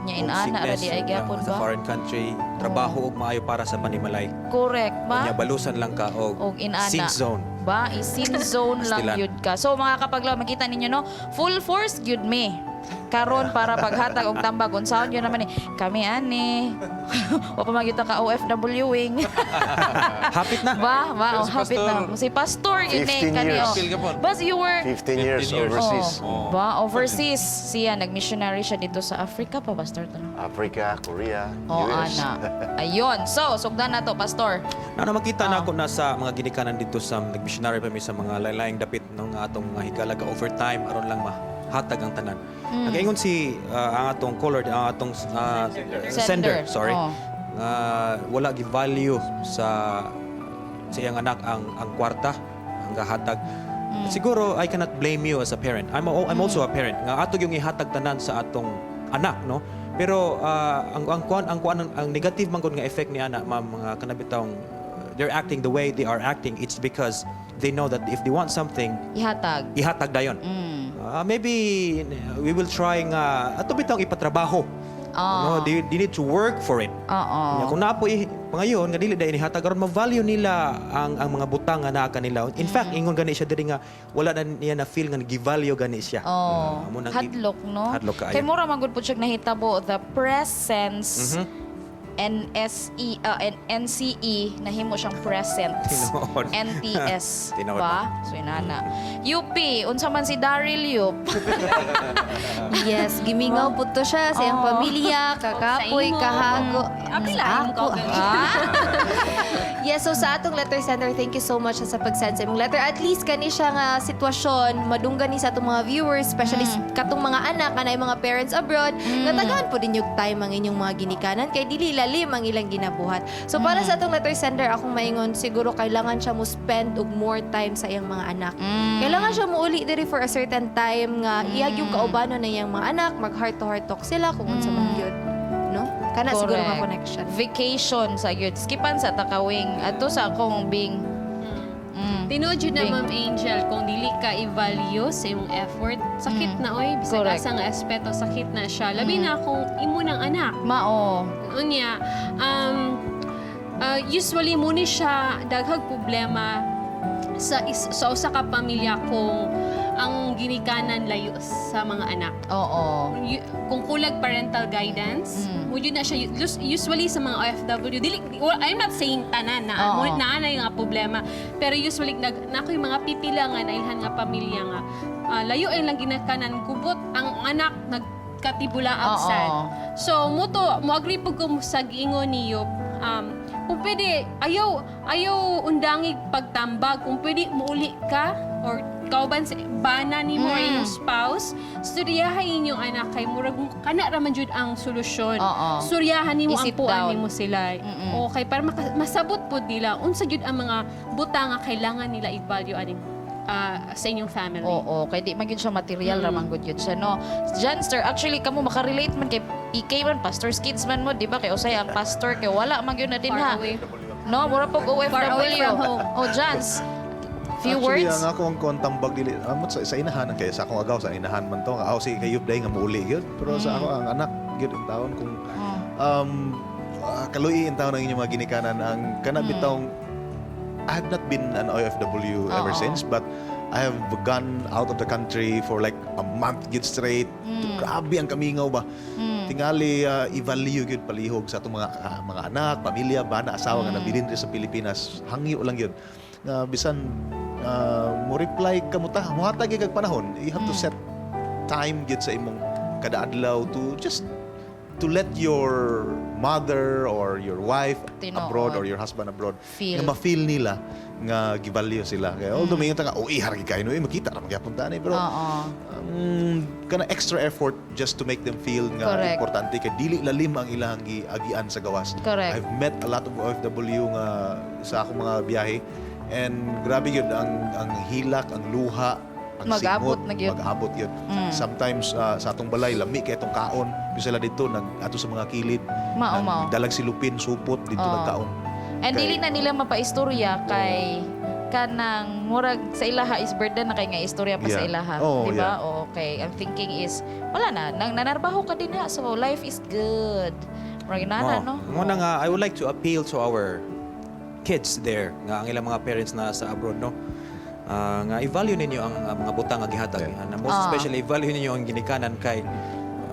Speaker 17: Nya inana ra di ay gyapon
Speaker 8: sa
Speaker 17: ba?
Speaker 8: foreign country, trabaho og maayo para sa panimalay.
Speaker 17: Correct ba?
Speaker 8: Unya balusan lang ka og
Speaker 17: Og inana.
Speaker 8: sin zone.
Speaker 17: Ba, i-sin zone lang
Speaker 8: Pastilan.
Speaker 17: yun ka. So mga kapaglaw, makita ninyo, no, full force gyud mi. Karon para paghatag og tambag unsaon yun naman ni kami ani. Wa pa man gyud ta ka OFW wing.
Speaker 8: Hapit na.
Speaker 17: Ba, ba,
Speaker 4: Pero
Speaker 17: oh,
Speaker 4: si
Speaker 17: hapit na.
Speaker 4: Pastor-
Speaker 17: Si Pastor yun eh
Speaker 4: 15
Speaker 17: kani
Speaker 4: years.
Speaker 17: oh.
Speaker 4: Pil ka po.
Speaker 17: Bas you were
Speaker 4: 15 years overseas.
Speaker 17: Oh. Ba, overseas siya, nag-missionary siya dito sa Africa pa, Pastor to, no?
Speaker 4: Africa, Korea,
Speaker 17: Oh,
Speaker 4: US.
Speaker 17: ana. Ayun. So, sugdan na to, Pastor.
Speaker 8: Na makita na ako na sa mga ginikanan dito sa nagmissionary pa mi sa mga lain-laing dapit no nga atong mga higala ka overtime aron lang mahatag ang tanan. Nagaingon si ang atong caller, ang atong sender, sorry.
Speaker 17: Oh.
Speaker 8: Nga wala gi-value sa iyang anak ang kwarta ang gahatag. Siguro I cannot blame you as a parent. I'm also a parent. Nga ato yung ihatag tanan sa atong anak, no? Pero ang kuan ang negative man gud nga effect ni ana, ma'am, mga kanabitawng they're acting the way they are acting, it's because they know that if they want something,
Speaker 17: Ihatag.
Speaker 8: Ihatag dayon. Maybe we will try nga ato bitawng ipatrabaho. No, they need to work for it.
Speaker 17: Oo.
Speaker 8: Nya, kung naa po pangayon nga dili dahil ihatag aron ma-value nila ang mga butang nga naa kanila. In fact, ingon gani siya diri nga wala na niya na feel nga gi-value gani siya.
Speaker 17: Oh,
Speaker 8: Amo nang
Speaker 17: hadlok, no?
Speaker 8: Hadlok kaayo.
Speaker 17: Kay mura man gud po siya nahitabo the presence NSE NCE nahimo siyang present.
Speaker 8: Tinuod.
Speaker 17: NTS
Speaker 8: Tinuod,
Speaker 17: ba? So inana. UP, unsa man si Daryl Yup?
Speaker 2: Yes, gimingaw po to siya sa iyang pamilya, kakapoy,
Speaker 9: Sa imo.
Speaker 2: kahago.
Speaker 9: Apila, imo
Speaker 2: Ako. Yes, so sa atong letter sender, thank you so much sa pag-send sa imong letter. At least kani siya nga sitwasyon, madunggan ni sa atong mga viewers, especially katong mga anak, kanay mga parents abroad, nga tagaan po din yung time ang inyong mga ginikanan kay dili lalim ang ilang ginabuhat. So para sa atong letter sender, akong maingon, siguro kailangan siya mo spend og more time sa iyang mga anak. Kailangan siya muuli diri for a certain time nga iyag yung kaubanon na iyang mga anak, mag heart to heart talk sila kung unsa man gyud. No? Kana siguro nga
Speaker 17: Correct.
Speaker 2: connection.
Speaker 17: Vacation sa gyud. Skipan sa takawing. Adto sa akong bing.
Speaker 9: Tinuod yun na,
Speaker 17: Bing.
Speaker 9: Ma'am Angel, kung dili ka i-value sa imong effort, sakit na oy, bisag
Speaker 17: Correct.
Speaker 9: asa nga aspeto, sakit na siya. Labi na kung imo ng anak.
Speaker 17: Mao.
Speaker 9: Unya, usually mo ni siya daghag problema sa usa ka pamilya kung ang ginikanan layo sa mga anak.
Speaker 17: Oo.
Speaker 9: Kung kulag parental guidance, mo yun na siya usually sa mga OFW, dili, well, I'm not saying tanan na mo na na yung nga problema, pero usually nag na yung mga pipila nga nailhan nga pamilya nga layo ay lang ginikanan, gubot ang anak, nagkatibulaag sad. So mo to mo agree pud ko sa giingon ni Yop, kung pwede ayaw ayaw undangig pagtambag, kung pwede muuli ka or kauban sa bana nimo or imong spouse, storyahan inyong anak kay murag kana ra man jud ang solusyon. Storyahan nimo,
Speaker 17: I-sit
Speaker 9: ampuan
Speaker 17: down.
Speaker 9: nimo sila. Okay, para masabot pod nila unsa jud ang mga butang nga kailangan nila i-value aning sa inyong family.
Speaker 17: Oo, kay di man gyud siya material ra man gud yun siya, no. Janster, actually kamo makarelate man kay PK man, pastor's kids man mo, di ba? Kay usay ang pastor kay wala man gyud na din
Speaker 9: Far
Speaker 17: ha.
Speaker 9: away.
Speaker 17: No, mura pog OFW.
Speaker 9: Far away from home.
Speaker 17: Oh, Jans. Few
Speaker 7: Actually,
Speaker 17: words.
Speaker 7: ang akong kuan tambag dili amot sa inahan kay sa akong agaw sa inahan man to. Aw si kay Day nga muuli gyud. Pero sa ako ang anak gyud in taon kung kaluoy in taon ang inyong mga ginikanan ang kana bitawng I have not been an OFW ever since, but I have gone out of the country for like a month gid straight. Grabe ang kamingaw ba. Tingali i-value gyud palihog sa atong mga anak, pamilya, bana, asawa nga nabilin diri sa Pilipinas. Hangyo lang gyud. Nga bisan mo reply ka mo ta, mohatag gyud kag panahon. You have to set time gyud sa imong kada adlaw to just to let your mother or your wife
Speaker 17: Tinuod.
Speaker 7: abroad or your husband abroad
Speaker 17: Feel.
Speaker 7: nga ma-feel nila nga gi-value sila. Kaya although may nga oh, ihar kay kayo, eh, makita ra magyapon tani pero kana extra effort just to make them feel nga importante kay dili lalim ang ilang giagian sa gawas. I've met a lot of OFW nga sa akong mga biyahe and grabe yun ang hilak, ang luha, ang
Speaker 17: Mag-abot
Speaker 7: singot,
Speaker 17: na gyud.
Speaker 7: mag-abot yun. Sometimes sa atong balay lami kay atong kaon, bisan sila dito nag ato sa mga kilid.
Speaker 17: Mao, mao.
Speaker 7: Dalag silupin, supot dito nagkaon.
Speaker 17: And dili na nila mapaistorya kay kanang murag sa ilaha is burden na kay nga istorya pa sa ilaha, di ba? Okay. Ang thinking is wala na nang nanarbaho ka din ha, so life is good. Murag inana, no?
Speaker 8: Muna nga, I would like to appeal to our kids there nga ang ilang mga parents na sa abroad, no. Nga i-value ninyo ang mga butang nga gihatag. And most especially i-value ninyo ang ginikanan kay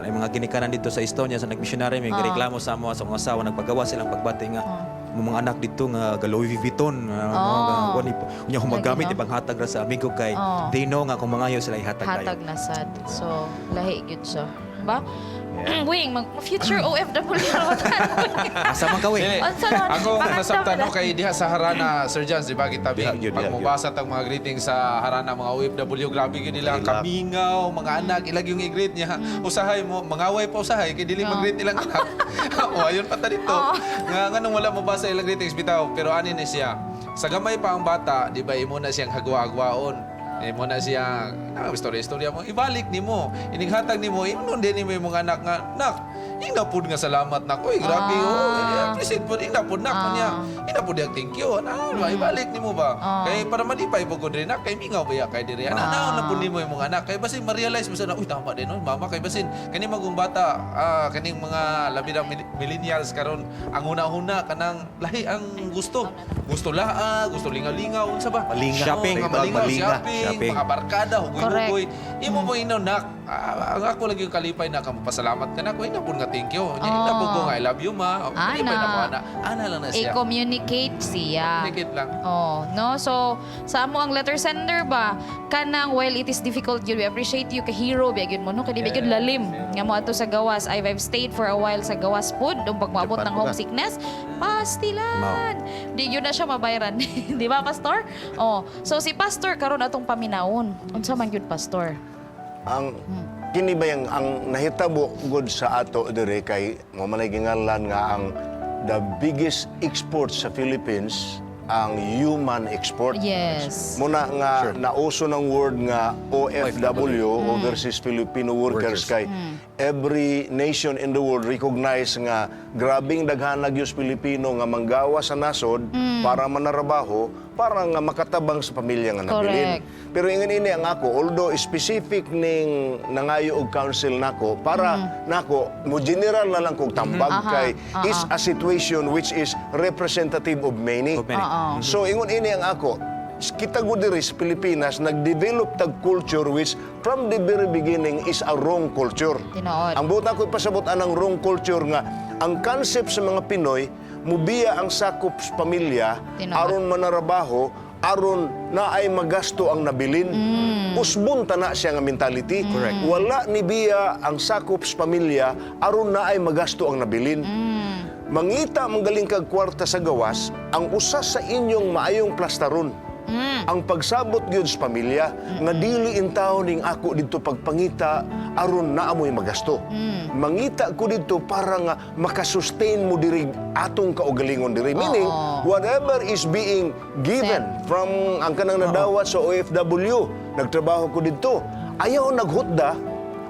Speaker 8: ay mga ginikanan dito sa Estonia sa nagmisyonary may gireklamo sa amo sa mga asawa nagpagawa silang pagbati nga mga anak dito nga ga Louis Vuitton mga kuan unya humagamit
Speaker 17: Lagi, no?
Speaker 8: ibang hatag ra sa amigo kay they know nga kung mangayo sila ihatag
Speaker 17: Hatag
Speaker 8: dayon.
Speaker 17: na sad. So lahi gyud siya. Ba? Wing, mag future OFW ra
Speaker 8: Asa man ka, Wing?
Speaker 1: Dili.
Speaker 17: Unsa na?
Speaker 1: Ako
Speaker 17: Pangandam
Speaker 1: nasabtan
Speaker 17: na.
Speaker 1: no kay diha sa Harana, Sir Jans, di ba kita
Speaker 7: Diha,
Speaker 1: bing
Speaker 7: gyud,
Speaker 1: pag
Speaker 7: diha, gyud.
Speaker 1: mobasa tang mga greetings sa Harana mga OFW, grabe gyud nila ang
Speaker 7: Hilak.
Speaker 1: kamingaw, mga anak ilag yung i-greet niya. Usahay mo mangaway pa usahay kay dili mag-greet ilang anak. O ayon pa ta dito. Nga nganong wala mobasa ilang greetings bitaw, pero ani ni siya. Sa gamay pa ang bata, di ba imo na siyang hagwa-agwaon. Imo na siya, na istorya-istorya mo, ibalik nimo. Inighatag nimo, imnon din nimo imong anak nga, nak, ingna pud nga salamat nak. Oy, grabe oh. Appreciate pud ingna pud nak niya. Ingna pud yang thank you. Na, ibalik nimo ba? Kay para malipay po ko diri nak, kay mingaw ba ya kay diri. Ana, naon na pud nimo imong anak. Kay basin ma-realize mo sa na, uy tama din no, mama kay basin kani magong bata, kaning mga labi na millennials karon ang huna-huna kanang lahi ang gusto. Gusto laa, gusto lingaw-lingaw, unsa ba?
Speaker 7: Malinga.
Speaker 8: Shopping.
Speaker 1: Mga malingaw,
Speaker 7: Malinga.
Speaker 1: shopping,
Speaker 8: Shopping.
Speaker 1: mga barkada, hugoy-hugoy. Imo mo inaw nak, ang ako lagi yung kalipay na kamo pasalamat ka na ko, ina pud nga thank you. Nya ina pud ko nga I love you ma. O, kalipay na ko ana. Ana lang na siya.
Speaker 17: I-communicate siya.
Speaker 1: Communicate lang.
Speaker 17: Oh, no? So, sa amo ang letter sender ba, kanang while it is difficult yun, we appreciate you ka hero biya gyud mo no kay di ba gyud lalim nga mo ato sa gawas. I've stayed for a while sa gawas pod ug pag moabot
Speaker 7: Japan
Speaker 17: ng
Speaker 7: po ka.
Speaker 17: homesickness, pastilan. Di yun na siya mabayaran. Di ba, pastor? Oh, so si pastor karon atong paminawon. Unsa man gyud, pastor?
Speaker 4: Ang kini ba yung ang nahitabo gud sa ato dire kay mo man ay ginganlan nga ang the biggest export sa Philippines ang human export. Muna nga nauso ng word nga OFW, Overseas Filipino Workers,
Speaker 7: Workers.
Speaker 4: Kay every nation in the world recognize nga grabing daghanag yung Pilipino nga manggawa sa nasod para manarabaho para nga makatabang sa pamilya nga nabilin. Pero ingon ini ang ako, although specific ning nangayo og counsel nako para nako mo general na lang kog tambag kay is a situation which is representative of many.
Speaker 8: Of many.
Speaker 4: So ingon ini ang ako, kita gud diri sa Pilipinas nag-develop tag culture which from the very beginning is a wrong culture.
Speaker 17: Tinuod.
Speaker 4: Ang buot ako ipasabot anang wrong culture nga ang concept sa mga Pinoy mubiya ang sakop sa pamilya aron manarabaho aron na ay magasto ang nabilin. Usbon ta na siya nga mentality.
Speaker 8: Correct.
Speaker 4: Wala ni biya ang sakop sa pamilya aron na ay magasto ang nabilin. Mangita manggaling kag kwarta sa gawas, ang usa sa inyong maayong plastaron. Ang pagsabot gyud sa pamilya nga dili intaw ning ako didto pagpangita aron naa mo'y magasto. Mangita ko didto para nga makasustain mo diri atong kaugalingon diri. Meaning, whatever is being given from ang kanang nadawat sa OFW, nagtrabaho ko didto. Ayaw naghutda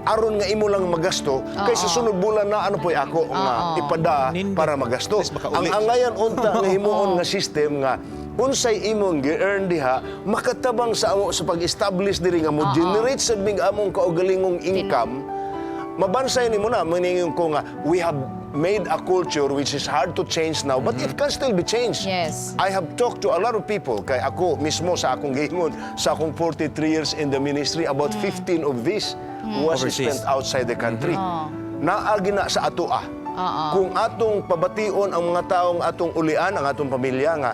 Speaker 4: aron nga imo lang magasto kay sa sunod bulan na ano po'y ako nga ipada para magasto. Ang angayan unta nga himuon nga system nga unsay imong gi-earn diha makatabang sa amo sa pag-establish diri nga mo generate sad mig among kaugalingong income, mabansay nimo na meaning ko nga we have made a culture which is hard to change now, but it can still be changed. I have talked to a lot of people kay ako mismo sa akong giingon sa akong 43 years in the ministry, about 15 of this was
Speaker 8: Overseas.
Speaker 4: spent outside the country. Naagi na sa atoa. Kung atong pabation ang mga taong atong ulian, ang atong pamilya nga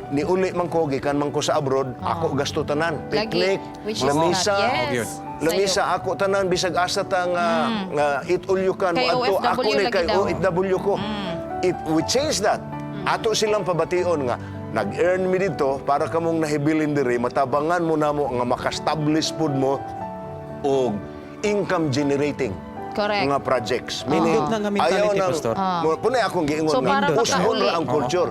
Speaker 4: niuli man ko, gikan man ko sa abroad, ako gasto tanan.
Speaker 17: Lagi,
Speaker 4: Picnic,
Speaker 17: which is
Speaker 4: lamisa,
Speaker 17: not, yes.
Speaker 4: lamisa ako tanan bisag asa ta nga nga it all you can
Speaker 17: Kay
Speaker 4: mo adto
Speaker 17: OFW
Speaker 4: ako ni
Speaker 17: lagi
Speaker 4: kay
Speaker 17: daw.
Speaker 4: OFW ko. If we change that, ato silang pabation nga nag-earn mi dito para kamong nahibilin diri, matabangan mo namo nga maka-establish pud mo og income generating mga projects. Meaning,
Speaker 8: Nindot na nga mentality,
Speaker 4: ayaw nang,
Speaker 8: Pastor.
Speaker 4: Punay akong giingon
Speaker 17: So,
Speaker 4: nga,
Speaker 17: para
Speaker 4: usbon
Speaker 17: makauli.
Speaker 4: ra ang culture.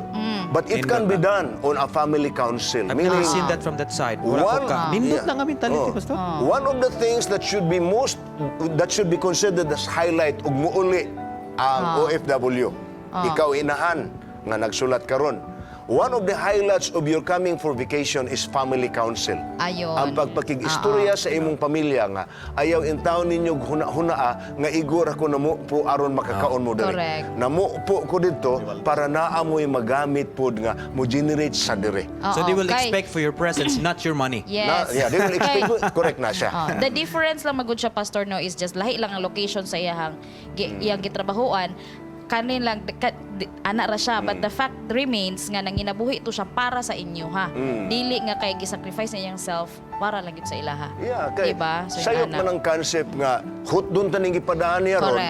Speaker 4: But it
Speaker 8: Nindot
Speaker 4: can be
Speaker 8: na.
Speaker 4: done on a family council.
Speaker 8: I've
Speaker 4: Meaning,
Speaker 8: never seen that from that side. Wala ko ka. Nindot na nga mentality, Pastor.
Speaker 4: One of the things that should be considered as highlight ug muuli ang OFW. Ikaw inahan nga nagsulat karon. One of the highlights of your coming for vacation is family council.
Speaker 17: Ayon.
Speaker 4: Ang pagpakig-istorya sa imong pamilya nga ayaw intawn ninyo huna-hunaa nga igor ako namo po aron makakaon mo diri. Namo po ko didto para naa mo'y magamit pod nga mo generate sa diri.
Speaker 8: So they will
Speaker 17: Kay-
Speaker 8: expect for your presence, not your money.
Speaker 17: Yes.
Speaker 4: Na, yeah, they will expect
Speaker 17: Kay-
Speaker 4: correct na siya.
Speaker 17: Oh, the difference lang magud siya, Pastor, no, is just lahi lang ang location sa iyahang iyang gitrabahoan kanin lang ana ra siya, but the fact remains nga nanginabuhi to siya para sa inyo ha, dili nga kay gisacrifice na iyang self para lang gyud sa ilaha.
Speaker 4: Yeah, kay
Speaker 17: diba? So,
Speaker 4: sayop
Speaker 17: yung ana.
Speaker 4: man ang concept nga hutdon taning gipadaan niya ron.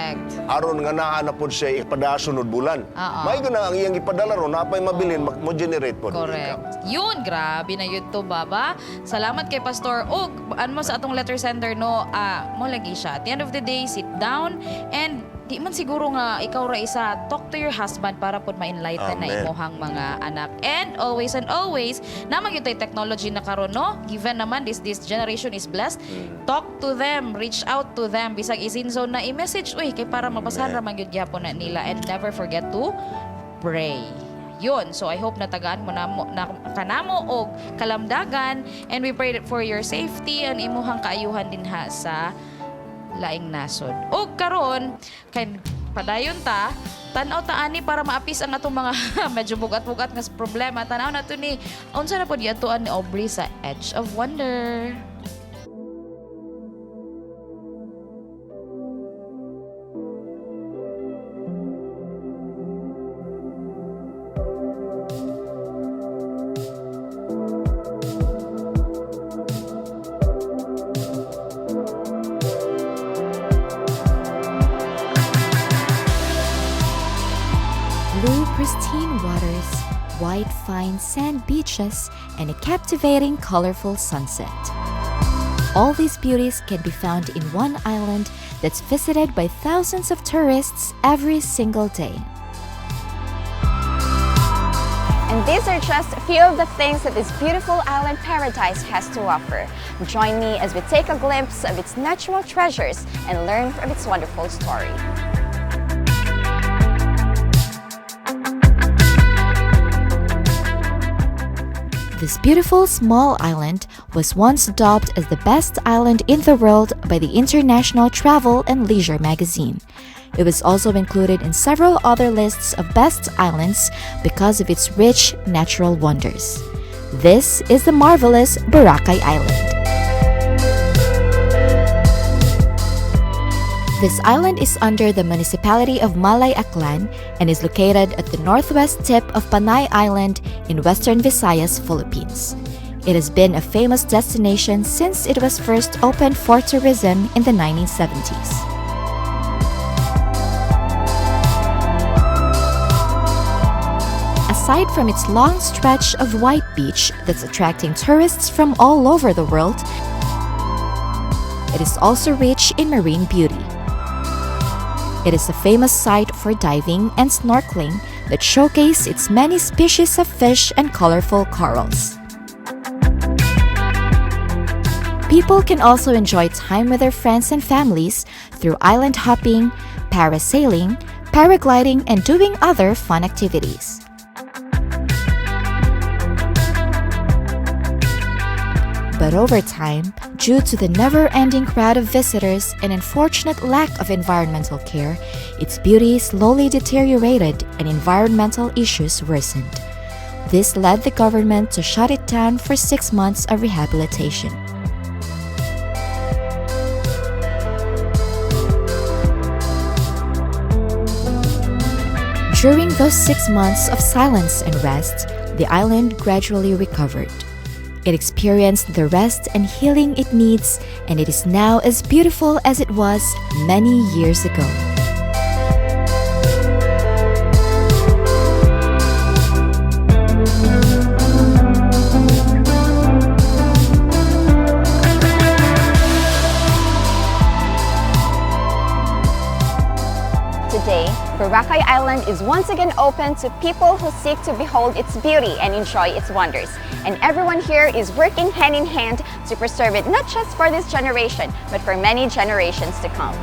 Speaker 4: Aron nga naa na pod siya ipadaan sunod bulan. May na ang iyang gipadala ron napay mabilin mo generate pod.
Speaker 17: Correct. Yun, grabe na yun to, baba. Salamat kay Pastor. Og, ano mo sa atong letter sender, no, mo lagi siya. At the end of the day, sit down and di man siguro nga ikaw ra isa, talk to your husband para pod ma-enlighten na
Speaker 4: Amen.
Speaker 17: imuhang mga anak. And always, naman yun tay technology na karon, no? Given naman, this generation is blessed. Talk to them, reach out to them. Bisag isinso na i-message, uy, kay para mabasahan ra man gyud gyapon na nila. And never forget to pray. Yun. So I hope natagaan mo na, mo na kanamo og kalamdagan, and we pray for your safety and imuhang kaayuhan din ha sa laing nasod. Og karon kay padayon ta, tan-aw ta ani para maapis ang atong mga medyo bugat-bugat nga problema. Tan-aw na to ni unsa na pod giadtuan ni Aubrey sa Edge of Wonder.
Speaker 2: Blue pristine waters, white fine sand beaches, and a captivating colorful sunset. All these beauties can be found in one island that's visited by thousands of tourists every single day.
Speaker 6: And these are just a few of the things that this beautiful island paradise has to offer. Join me as we take a glimpse of its natural treasures and learn from its wonderful story.
Speaker 2: This beautiful small island was once dubbed as the best island in the world by the International Travel and Leisure magazine. It was also included in several other lists of best islands because of its rich natural wonders. This is the marvelous Boracay Island. This island is under the municipality of Malay Aklan and is located at the northwest tip of Panay Island in western Visayas, Philippines. It has been a famous destination since it was first opened for tourism in the 1970s.
Speaker 11: Aside from its long stretch of white beach that's attracting tourists from all over the world, it is also rich in marine beauty. It is a famous site for diving and snorkeling that showcase its many species of fish and colorful corals. People can also enjoy time with their friends and families through island hopping, parasailing, paragliding, and doing other fun activities. But over time, due to the never ending crowd of visitors and unfortunate lack of environmental care, its beauty slowly deteriorated and environmental issues worsened. This led the government to shut it down for 6 months of rehabilitation. During those 6 months of silence and rest, the island gradually recovered. It experienced the rest and healing it needs, and it is now as beautiful as it was many years ago.
Speaker 6: Today, Boracay Island is once again open to people who seek to behold its beauty and enjoy its wonders. And everyone here is working hand in hand to preserve it, not just for this generation, but for many generations to come.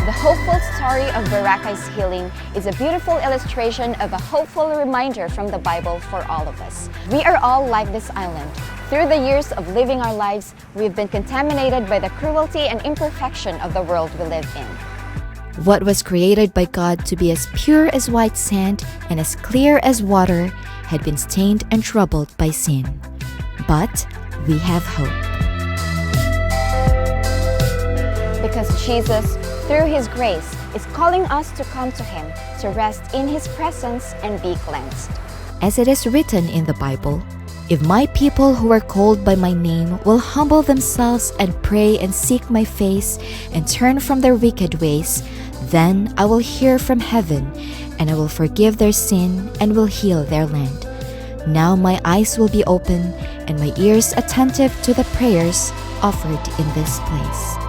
Speaker 6: The hopeful story of Boracay's healing is a beautiful illustration of a hopeful reminder from the Bible for all of us. We are all like this island. Through the years of living our lives, we've been contaminated by the cruelty and imperfection of the world we live in.
Speaker 11: What was created by God to be as pure as white sand and as clear as water had been stained and troubled by sin. But we have hope.
Speaker 6: Because Jesus, through His grace, is calling us to come to Him, to rest in His presence and be cleansed.
Speaker 11: As it is written in the Bible, "If my people who are called by my name will humble themselves and pray and seek my face and turn from their wicked ways, then I will hear from heaven and I will forgive their sin and will heal their land. Now my eyes will be open and my ears attentive to the prayers offered in this place."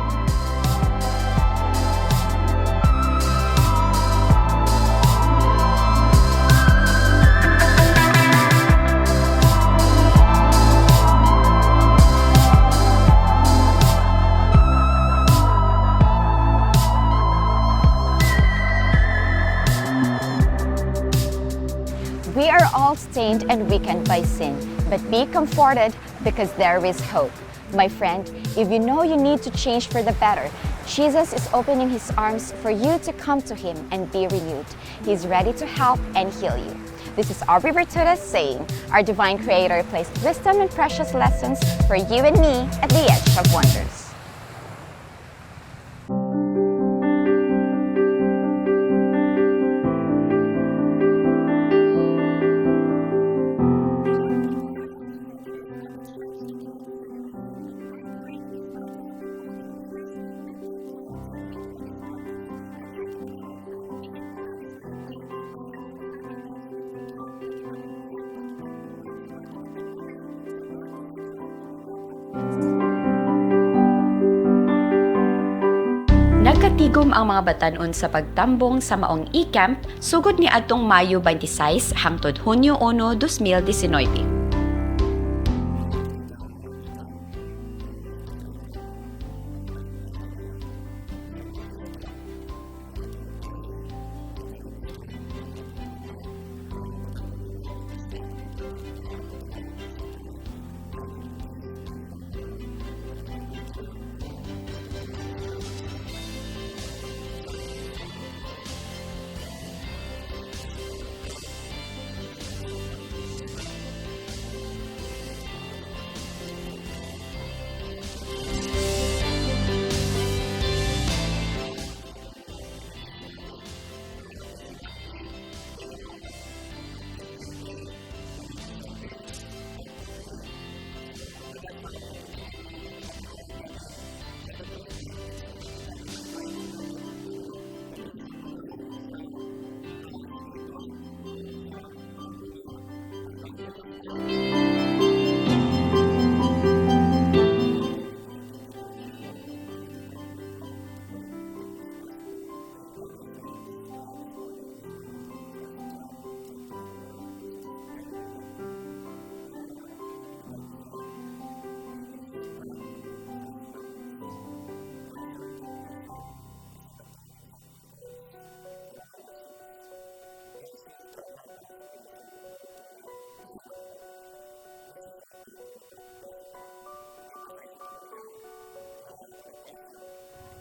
Speaker 6: We are all stained and weakened by sin, but be comforted because there is hope. My friend, if you know you need to change for the better, Jesus is opening his arms for you to come to him and be renewed. He's ready to help and heal you. This is Aubrey Bertudas saying, our divine creator placed wisdom and precious lessons for you and me at the edge of wonders.
Speaker 20: Nagkatigom ang mga batan-on sa pagtambong sa maong e-camp sugod ni adtong Mayo 26 hangtod Hunyo 1, 2019.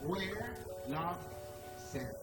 Speaker 13: Where love serves.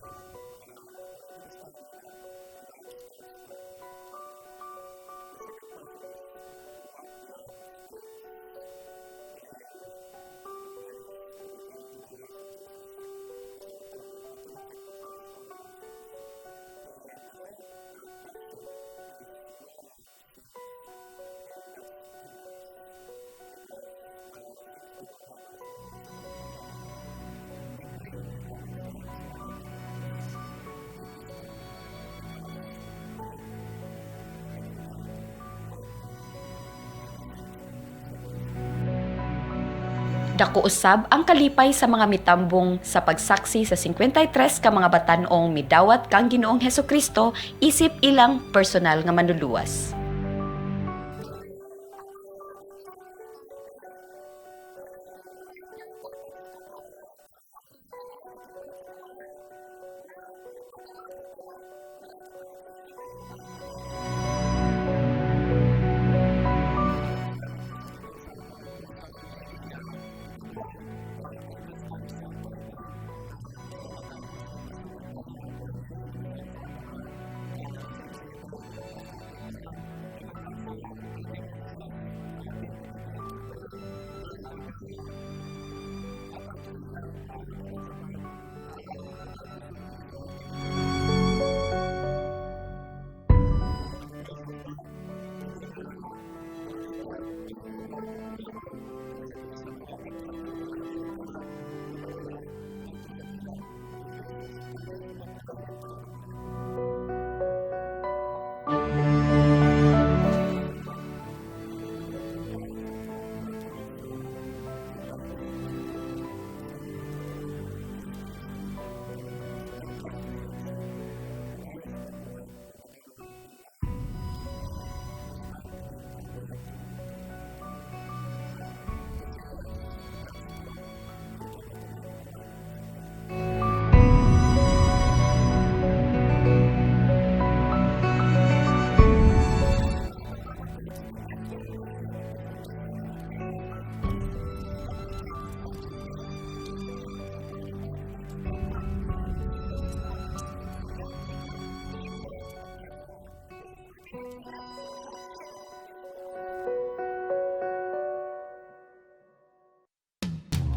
Speaker 20: Dako usab ang kalipay sa mga mitambong sa pagsaksi sa 53 ka mga batan-ong midawat kang Ginoong Hesukristo isip ilang personal nga manluluwas.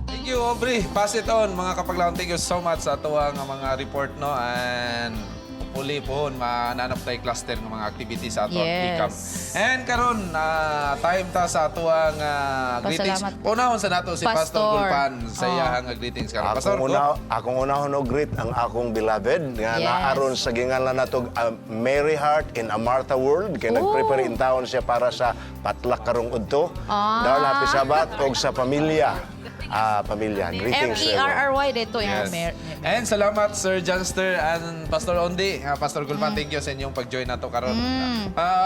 Speaker 1: Thank you, Aubrey. Pass it on, mga kapaglaon. Thank you so much sa atuwa nga mga report, no? And hopefully po, mananap tayo cluster ng mga activities sa atuang
Speaker 17: Yes.
Speaker 1: e-camp. And karon time ta sa atuang greetings.
Speaker 17: Pasalamat.
Speaker 1: Unahon sa nato si Pastor,
Speaker 17: Pastor.
Speaker 1: Gulpan sa
Speaker 17: Oh.
Speaker 1: iyahang nga greetings karon. Pastor,
Speaker 4: Akong
Speaker 1: go.
Speaker 4: una, akong unahon og greet ang akong beloved nga
Speaker 17: Yes.
Speaker 4: naaron sa gingalan natog Mary Heart in Amartha World kay nagprepare in taon siya para sa patlak karong udto.
Speaker 17: Ah.
Speaker 4: Darl, happy Sabbath og sa pamilya. Ah, pamilya. Greetings sa imo.
Speaker 17: M-E-R-R-Y dito yung
Speaker 1: Yes.
Speaker 17: Mer.
Speaker 1: And salamat Sir Johnster and Pastor Ondi. Pastor Gulpan, thank you sa inyong pag-join nato karon.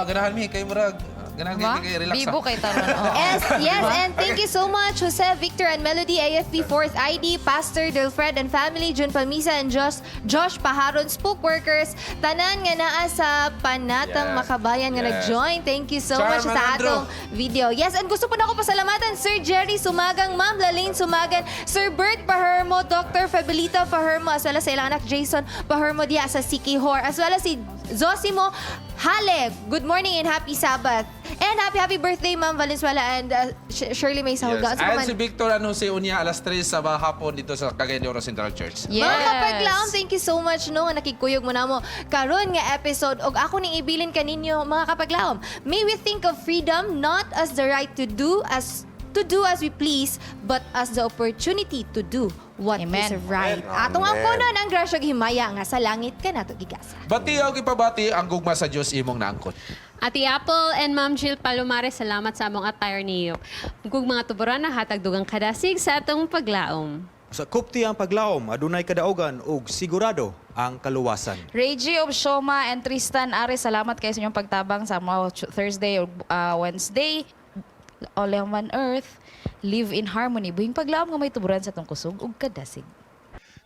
Speaker 1: Ganahan mi kay murag ganahan
Speaker 17: Ba?
Speaker 1: kay relax.
Speaker 17: Bibo kay taron. Oo.
Speaker 2: Yes, and thank you so much, Jose, Victor, and Melody, AFP 4th ID, Pastor Delfred and family, Jun Palmisa, and Josh Paharon, Spook Workers, tanan nga naa sa Panatang Makabayan nga nag-join. Thank you so much
Speaker 1: Charman
Speaker 2: sa
Speaker 1: Andrew.
Speaker 2: atong video. Yes, and gusto po na ako pasalamatan, Sir Jerry Sumagang, Ma'am Lalaine Sumagan, Sir Bert Pahermo, Dr. Fabelita Pahermo, as well as sa ilang anak Jason Pahermo diha sa Sikihor, as well as si Zosimo Hale. Good morning and happy Sabbath. And happy, happy birthday, Ma'am Valenzuela and Shirley May Sahuga.
Speaker 1: Yes. And si Victor ano si Unya alas 3 sa hapon dito sa Cagayan de Oro Central Church.
Speaker 2: Mga kapaglaom, thank you so much no nga nakikuyog mo na mo karon nga episode og ako ning ibilin kaninyo mga kapaglaom. May we think of freedom not as the right to do as we please, but as the opportunity to do what
Speaker 17: Amen.
Speaker 2: is right.
Speaker 1: Amen.
Speaker 2: Atong ang punon ang grasya ug himaya nga sa langit kanato gigasa.
Speaker 1: Bati og ipabati ang gugma sa Dios imong naangkon.
Speaker 9: Ate Apple and Ma'am Jill Palomares, salamat sa among attire niyo. Kung mga tuburan na hatag dugang kadasig sa atong paglaom.
Speaker 8: Sa kupti ang paglaom, adunay kadaogan ug sigurado ang kaluwasan.
Speaker 17: Reggie of Shoma and Tristan Ares, salamat kayo sa inyong pagtabang sa mga Thursday or Wednesday. All on earth, live in harmony. Buhing paglaom nga may tuburan sa atong kusog ug kadasig.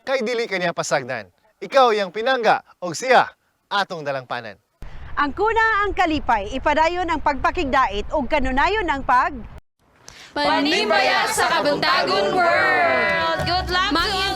Speaker 21: Kay dili kaniya pasagdan. Ikaw yang pinangga og siya atong dalangpanan.
Speaker 22: Ang kuna ang kalipay, ipadayon ang pagpakigdait ug kanunayon ang pag
Speaker 9: Panimbaya sa Kabuntagon World!
Speaker 17: Good luck to